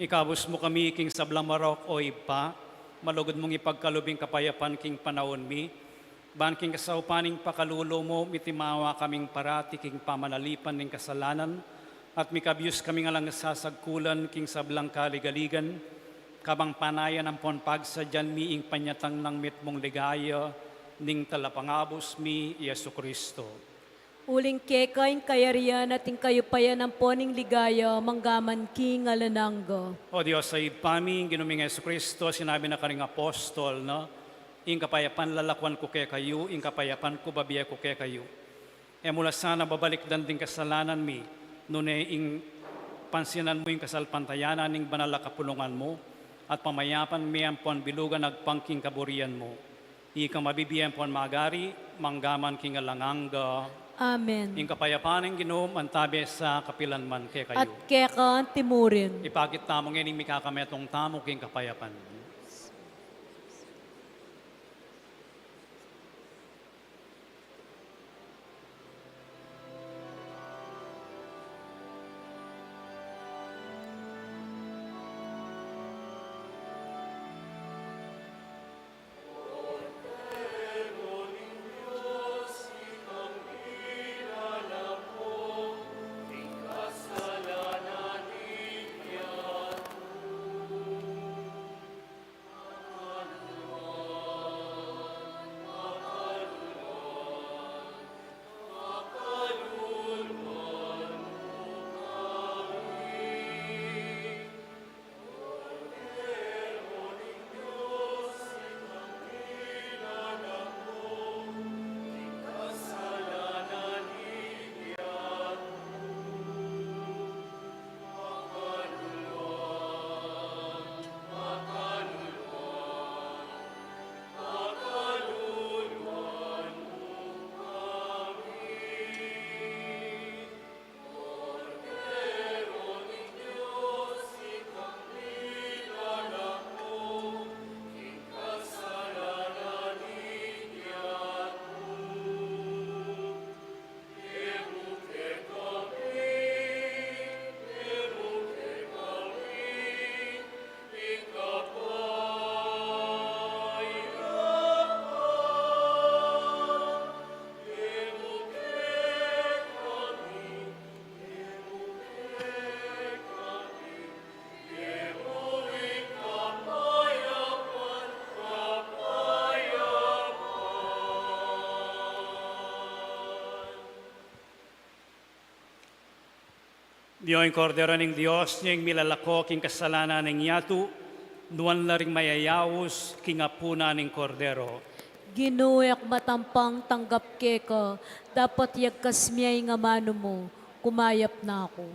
Ikabus mu kami king sablang marok, o Ibpa, malugud mung ipagkalub ing kapayapan king panaun mi, ban king kasaupan ning pakalulu mu, mitimawa kaming parati king pamanalipan ning kasalanan, at mikabus kaming alang sasagkulan king sablang kaligaligan, kabang panayan ampon pagsadyan mi ing panyatang nang mitmung ligaya ning Talapangabus mi, Jesucristo. Uling keka ing kayarian at ing kayupayan ampon ing ligaya, manggaman king alang angga. O Dios a Ibpa mi, ing Ginu ming Jesucristo, sinabi na karing apostol na, ing kapayapan lalakuan ku kekayu, ing kapayapan ku bibie ku kekayu. E mu la sana babalikdan ding kasalanan mi, nune ing pansinan mu ing kasalpantayanan ning banal a kapulungan mu, at pamayapan mi ampon bilugan agpang king kaburian mu. Ika mabibie ampon magari, manggaman king alang angga. Amen. Ing kapayapan ning Ginu mantabe sa kapilan man kekayu. At keka antimurin. Ipakit tamu ngeni ing mikakametung tamu king kapayapan. Dio ing Kordero ning Dios, nia ing milalako king kasalanan ning yatu, nuan la ring mayayaus king apunan ning Kordero. Ginu, e ku matampang tanggap keka, dapot yagkas mu ya ing amanu mu, kumayap na ku.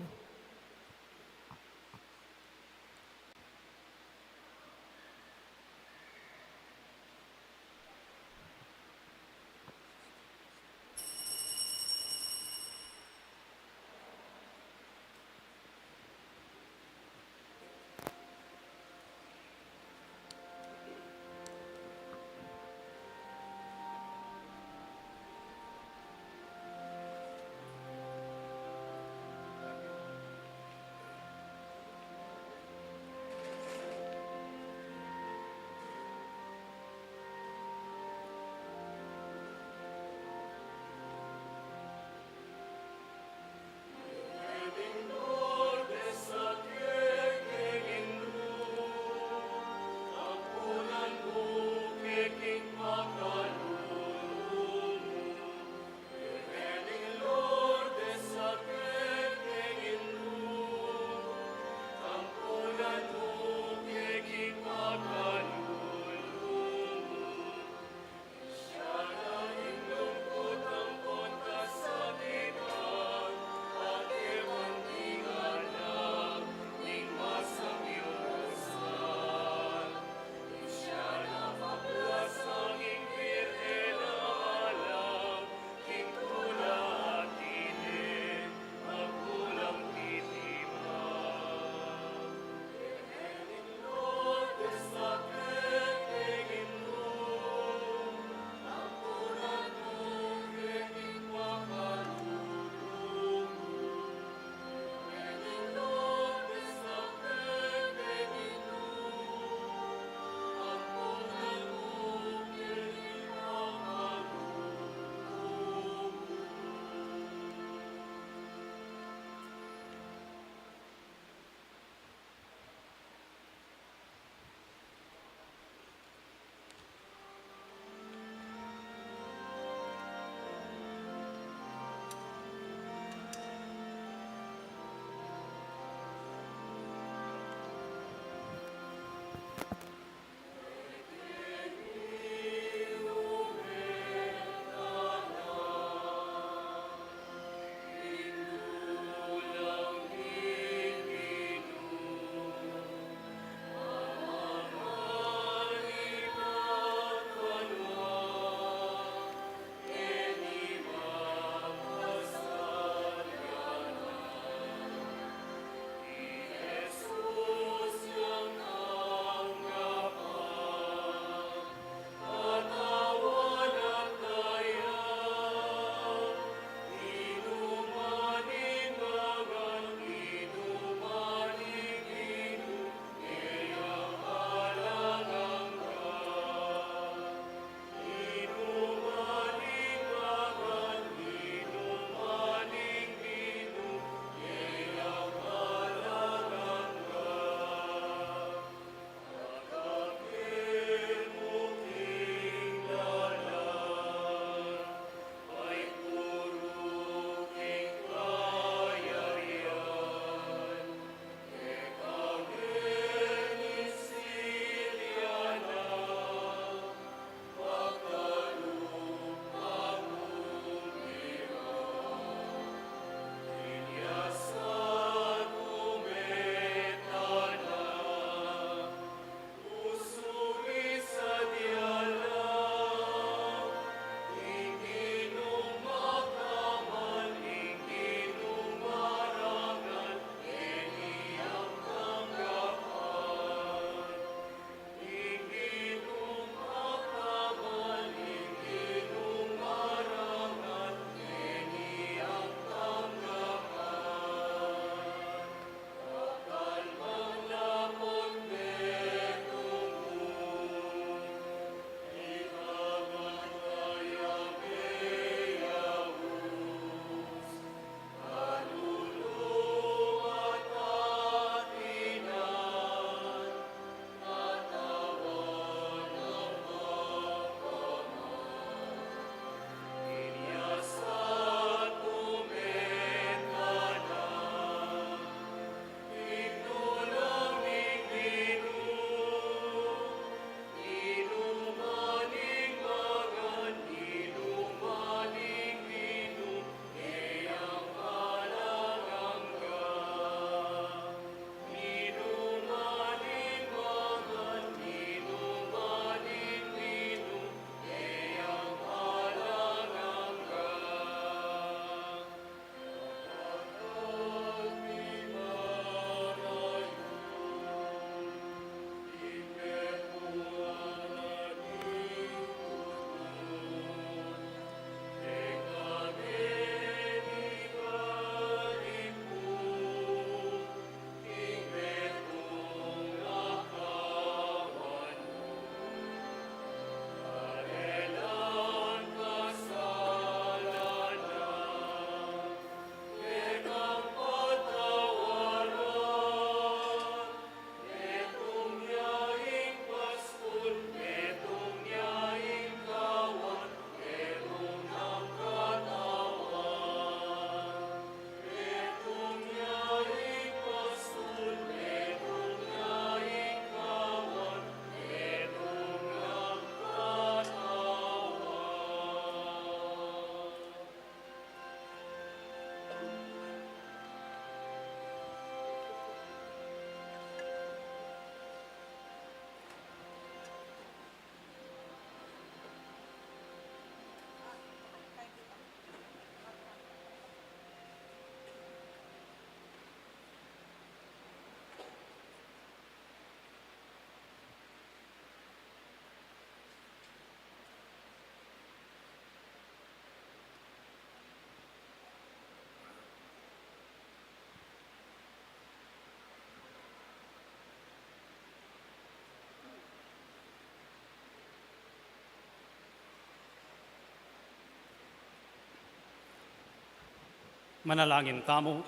Manalangin tamu.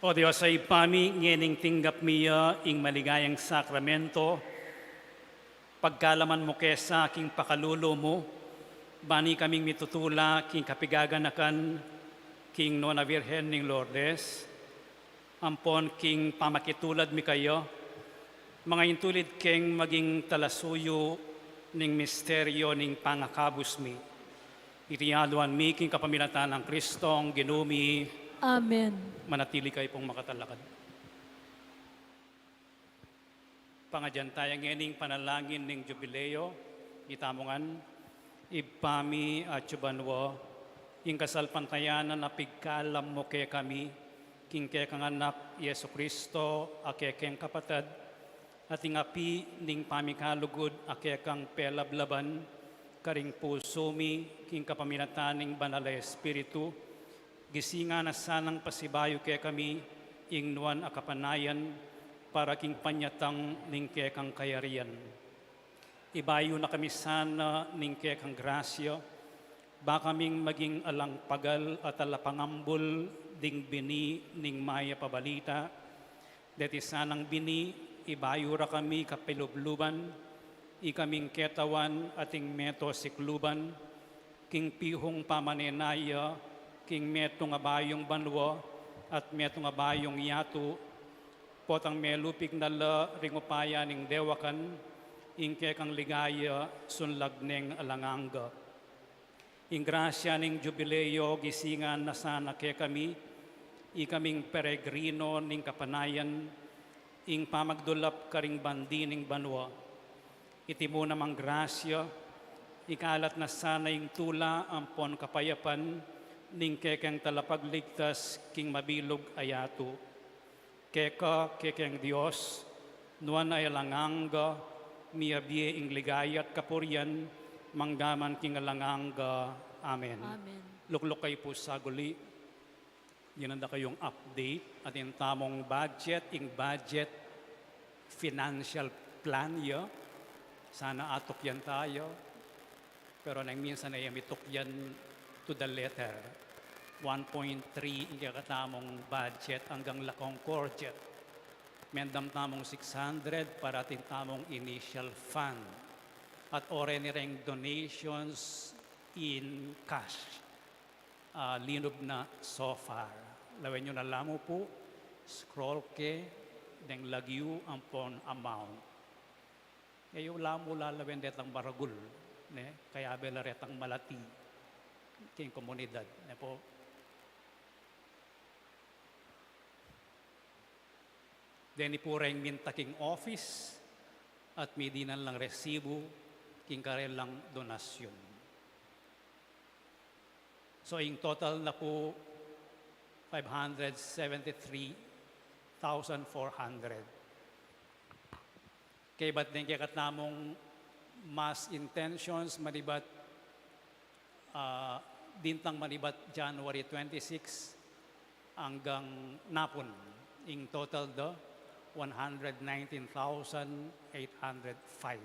O Dios a Ibpa mi, ngening tinggap mi ya ing maligayang sakramento, pagkalaman mu ke sa king pakalulu mu, bani kaming mitutula king kapigaganakan king Nuan a Virgen ning Lourdes, ampon king pamakitulad mi kaya, mangaintulid keng maging talasuyu ning misteryo ning pangakabus mi. Iti aduan mi king kapamilatan nang Kristong Ginu mi. Amen. Manatili kayu pung makatalakad. Pangadyan taya ngening panalangin ning Jubileo. Itamu ngan. Ibpa mi atsu banua, ing kasalpantayanan a pigkalam mu kekami, king kekang Anak, Jesucristo, a kekeng kapatad, at ing api ning pamikalugud a kekang pelablaban karing pusu mi, king kapamilatan ning Banal a Espiritu, gisingan na sanang pasibayu kekami ing nuan a kapanayan para king panyatang ning kekang kayarian. Ibayu na kami sana ning kekang grasya, ba kaming maging alang pagal at alapangambul ding bini ning mayap a balita. Deti sanang bini, ibayu ra kami kapilubluban, ikaming ketawan at ing meto sikluban, king pihung pamanenaya, king metung a bayung banua, at metung a bayung yatu, potang melupig na la ring upaya ning dewakan, ing kekang ligaya sunlag neng alang angga. Ing grasya ning Jubileo gisingan na sana kekami, ikaming peregrino ning kapanayan, ing pamagdulap karing bandi ning banua. Iti mu namang grasya, ikalat na sana ing tula ampon kapayapan ning kekeng talapagligtas king mabilug a yatu. Keka, kekeng Dios, nuan a alang angga, miyabie ing ligaya at kapurian, manggaman king alang angga. Amen. Amen. Lukluk kayu pu saguli. Dinan da kayung update, atin tamung budget, ing budget financial plan ya. Sana atukyan taya. Pero neng minsan e ya mitukyan to the letter. One point three ing kekatamung budget anggang La Concordia. Mendam tamung six hundred para atin tamung initial fund. At already reng donations in cash. Ah, linub na so far. Lawen yu na la mu pu, scroll ke, deng lagyu ampon amount. E yu la mu lalawen detang maragul, ne? Kayabe la retang malati king komunidad, ne pu? Deni pu reng minta king office at midinan lang resibu king karelang donasyun. So, ing total na pu, five hundred seventy-three thousand four hundred. Kaybat deng kekatamung mass intentions manibat, ah, dintang manibat January twenty-six anggang napun, ing total da one hundred nineteen thousand eight hundred five.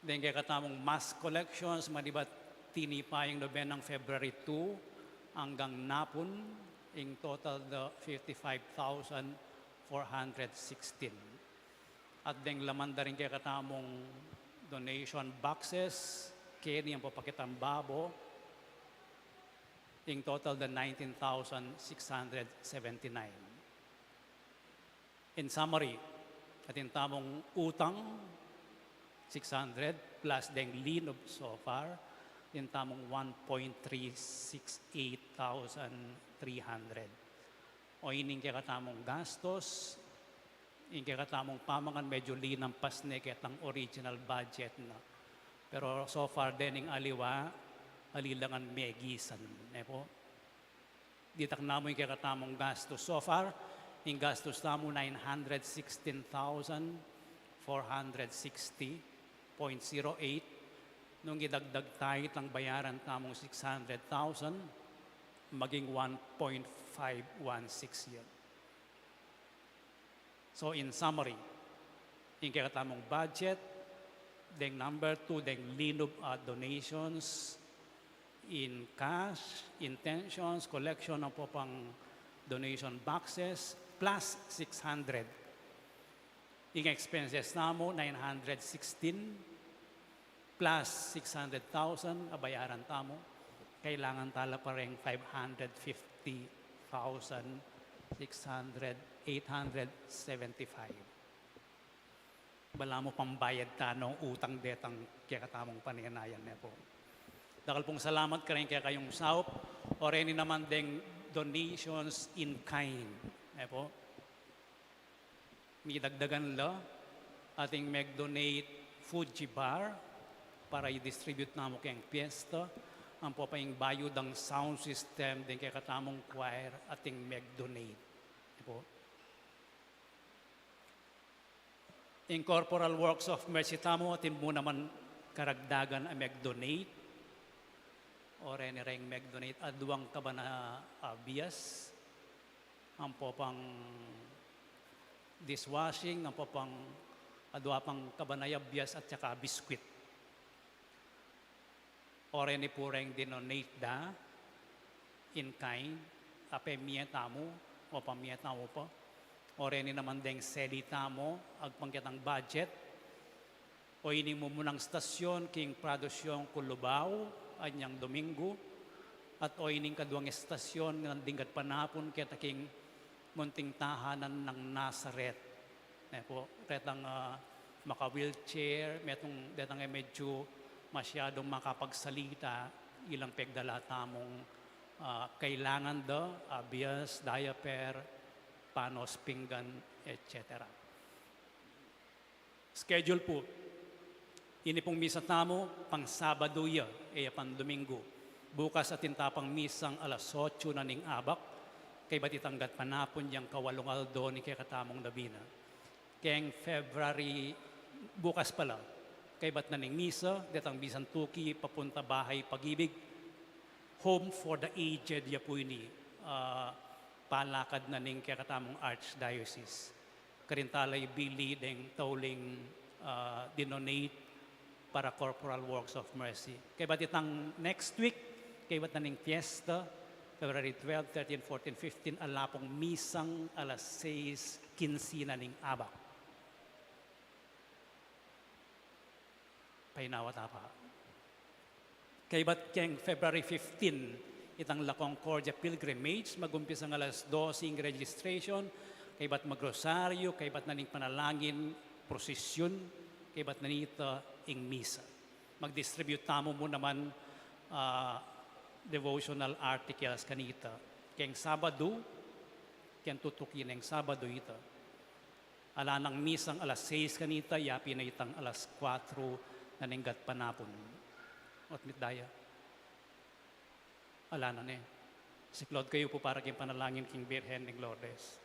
Deng kekatamung mass collections manibat tinipa ing nobenang February two anggang napun, ing total da fifty-five thousand four hundred sixteen. At deng laman da ring kekatamung donation boxes keni ampo pakitang babo, ing total da nineteen thousand six hundred seventy-nine. In summary, atin tamung utang six hundred plus deng linub so far, atin tamung one point three six eight thousand three hundred. O ining kekatamung gastos, ing kekatamung pamangan medyu linampas ne ketang original budget na. Pero so far dening aliwa, ali la ngan megisan, ne pu? Ditak namu ing kekatamung gastus. So far, ing gastus tamu nine hundred sixteen thousand four hundred sixty point zero eight. Nung idagdag taya itang bayaran tamung six hundred thousand, maging one point five one six ya. So, in summary, ing kekatamung budget, deng number two, deng linub a donations, in cash, intentions, collection, ampo pang donation boxes, plus six hundred. Ing expenses namu, nine hundred sixteen, plus six hundred thousand a bayaran tamu. Kailangan tala pa reng five hundred fifty thousand six hundred, eight hundred seventy-five. Balamu pambayad ta nung utang detang kekatamung panenayan, ne pu. Dakal pung salamat kareng kekayung saup, o reni naman deng donations in kind, ne pu. Midagdagan la, ating meg-donate Fuji Bar para i-distribute namu keng piyesta, ampo pa ing bayu dang sound system deng kekatamung choir ating meg-donate. Ne pu. Ing Corporal Works of Mercy tamu, atin mu naman karagdagan a meg-donate. O reni reng meg-donate, aduang kaban a, a, bias, ampo pang dishwashing, ampo pang adua pang kaban a bias at saka biskwit. O reni pu reng dinonate da in kind, a pemie tamu, o pamie tamu pa. O reni naman deng seli tamu, agpang ketang budget. O ining mumunang stasyon king Prado Siong ku Lubao, anyang Domingo, at o ining kaduang estasyon ngan ding gatpanapun keta king munting tahanan nang Nazaret. Ne pu, retang, ah, maka-wheelchair, metung detang e medyu masyadung makapagsalita, ilang pegdala tamung, ah, kailangan da, ah, bias, diaper, panos, pinggan, et cetera. Schedule pu. Ini pung misa tamu, pang Sabadu ya, e ya pang Domingo. Bukas atin ta pang misang alas otso na ning abak, kaybat itang gatpanapun yang kawalung aldo ning kekatamung nobena. Keng February, bukas pala, kaybat na ning misa, detang misang tuki, papunta Bahay Pag-ibig, Home for the Aged, ya pu ini, ah, palakad na ning kekatamung Archdiocese. Karin tala ibili deng tauling, ah, dinonate para Corporal Works of Mercy. Kaybat itang next week, kaybat na ning fiesta, February twelve, thirteen, fourteen, fifteen, ala pung misang alas sais kinse na ning abak. Painawa ta pa. Kaybat keng February fifteen, itang La Concordia Pilgrimage, magumpisang alas dose ing registration, kaybat magrosaryo, kaybat na ning panalangin, prosesyon, kaybat na nita ing misa. Mag-distribute tamu mu naman, ah, devotional articles kanita. Keng Sabadu, keng tutuki neng Sabadu ita. Ala nang misang alas sais kanita, yapi na itang alas kuatro na ning gatpanapun. Ot mit daya. Ala na ne. Siklaud kayu pu para king panalangin king Birhen ning Lourdes.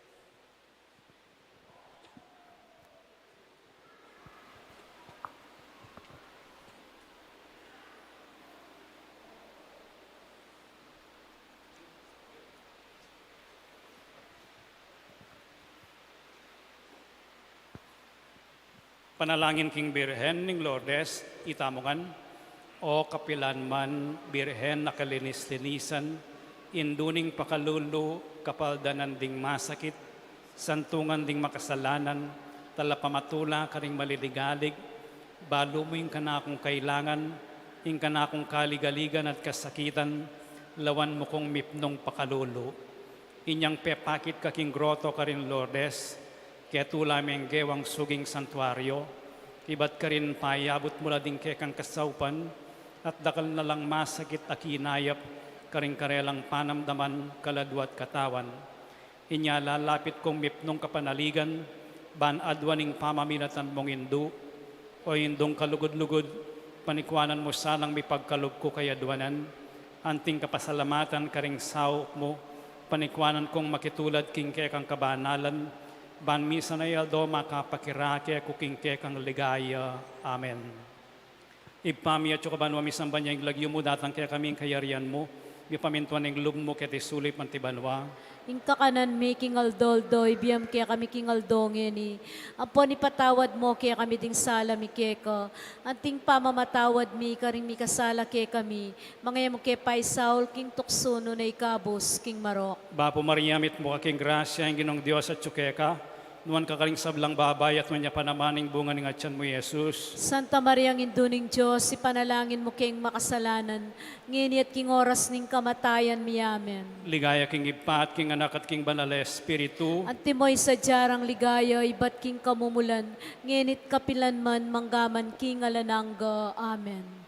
Panalangin king Birhen ning Lourdes, itamu ngan. O kapilan man Birhen a kalinis-linisan, indu ning pakalulu, kapaldanan ding masakit, santungan ding makasalanan, talapamatula karing maliligalig, balu mu ing kanakung kailangan, ing kanakung kaligaligan at kasakitan, lawan mu kung mipnung pakalulu. Inyang pepakit ka king groto karin Lourdes, ketula meng gewang suging santuario, ibat karin payabut mu la ding kekang kasaupan, at dakal na lang masakit a kinayap karing karelang panamdaman, kaladu at katawan. Inya lalapit kung mipnung kapanaligan, ban aduan ing pamaminatan mung indu, o indung kalugud-lugud, panikuanan mu sanang mipagkalub ku kayadwanan, anting kapasalamatan karing saup mu, panikuanan kung makitulad king kekang kabanalan, ban misan a aldo makapakirake ku king kekang ligaya. Amen. Ibpa mi, atsu ka banua, misamban ya ing lagyu mu, datang kekami ing kayarian mu, Mipamintuan ing lub mu keti sulip anti banua. Ing kakanan mi king aldo-aldo ibie mu kekami king aldo ngeni. Ampon ipatawad mu kekami ding sala mi keka, anting pamamatawad mi karing mikasala kekami. Manga e mu ke paisaul king tuksu, nune ikabus king marok. Bapu Maria, mitmu ka king grasya, ing Ginung Dios atyu keka. Nuan ka karing sablang babai at nuan ya pa naman ing bunga ning atian mu, Jesus. Santa Maria, Indu ning Dios, ipanalangin mu keng makasalanan, ngeni at king oras ning kamatayan mi. Amen. Ligaya king Ibpa at king Anak at king Banal a Espiritu. Antimo ing sadya rang ligaya ibat king kamumulan, ngeni at kapilan man, manggaman king alang angga. Amen.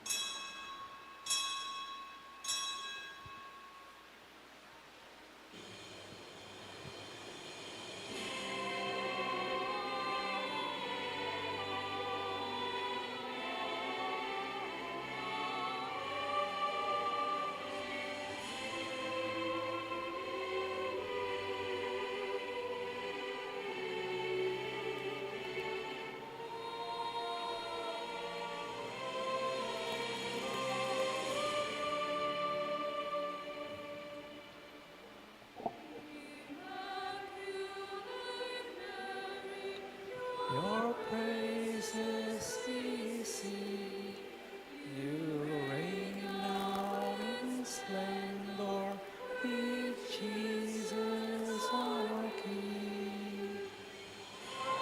Your praises we sing. You reign now in splendor with Jesus our King.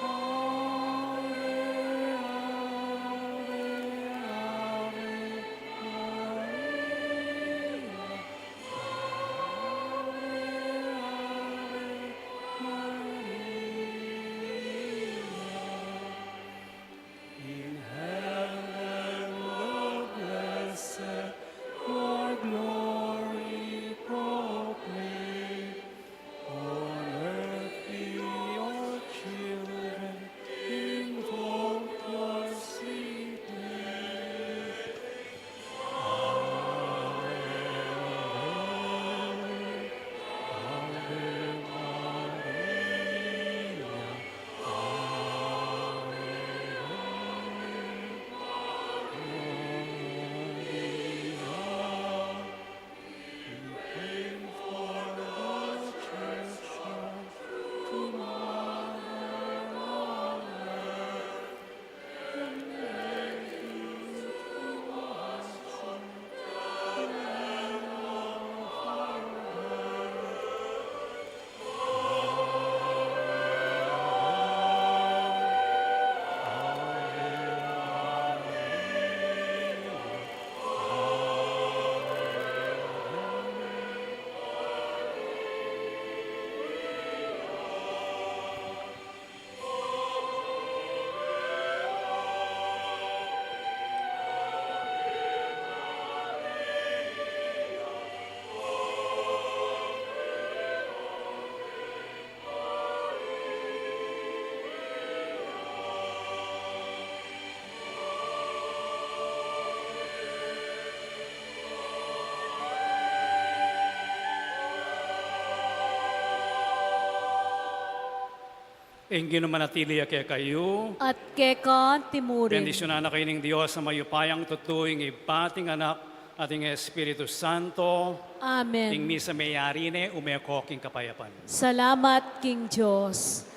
Ave, ave, ave Maria. Ave, ave Maria. In heaven the blessed your glory proclaim. On earth be your children, invoke your sweet name. Ing Ginu manatili ya kekayu. At keka antimurin. Bendisyunan na kayu ning Dios a mayupayang tutu, ing Ibpa, at ing Anak, at ing Espiritu Santo. Amen. Ing misa meyari ne, ume ko king kapayapan. Salamat king Dios.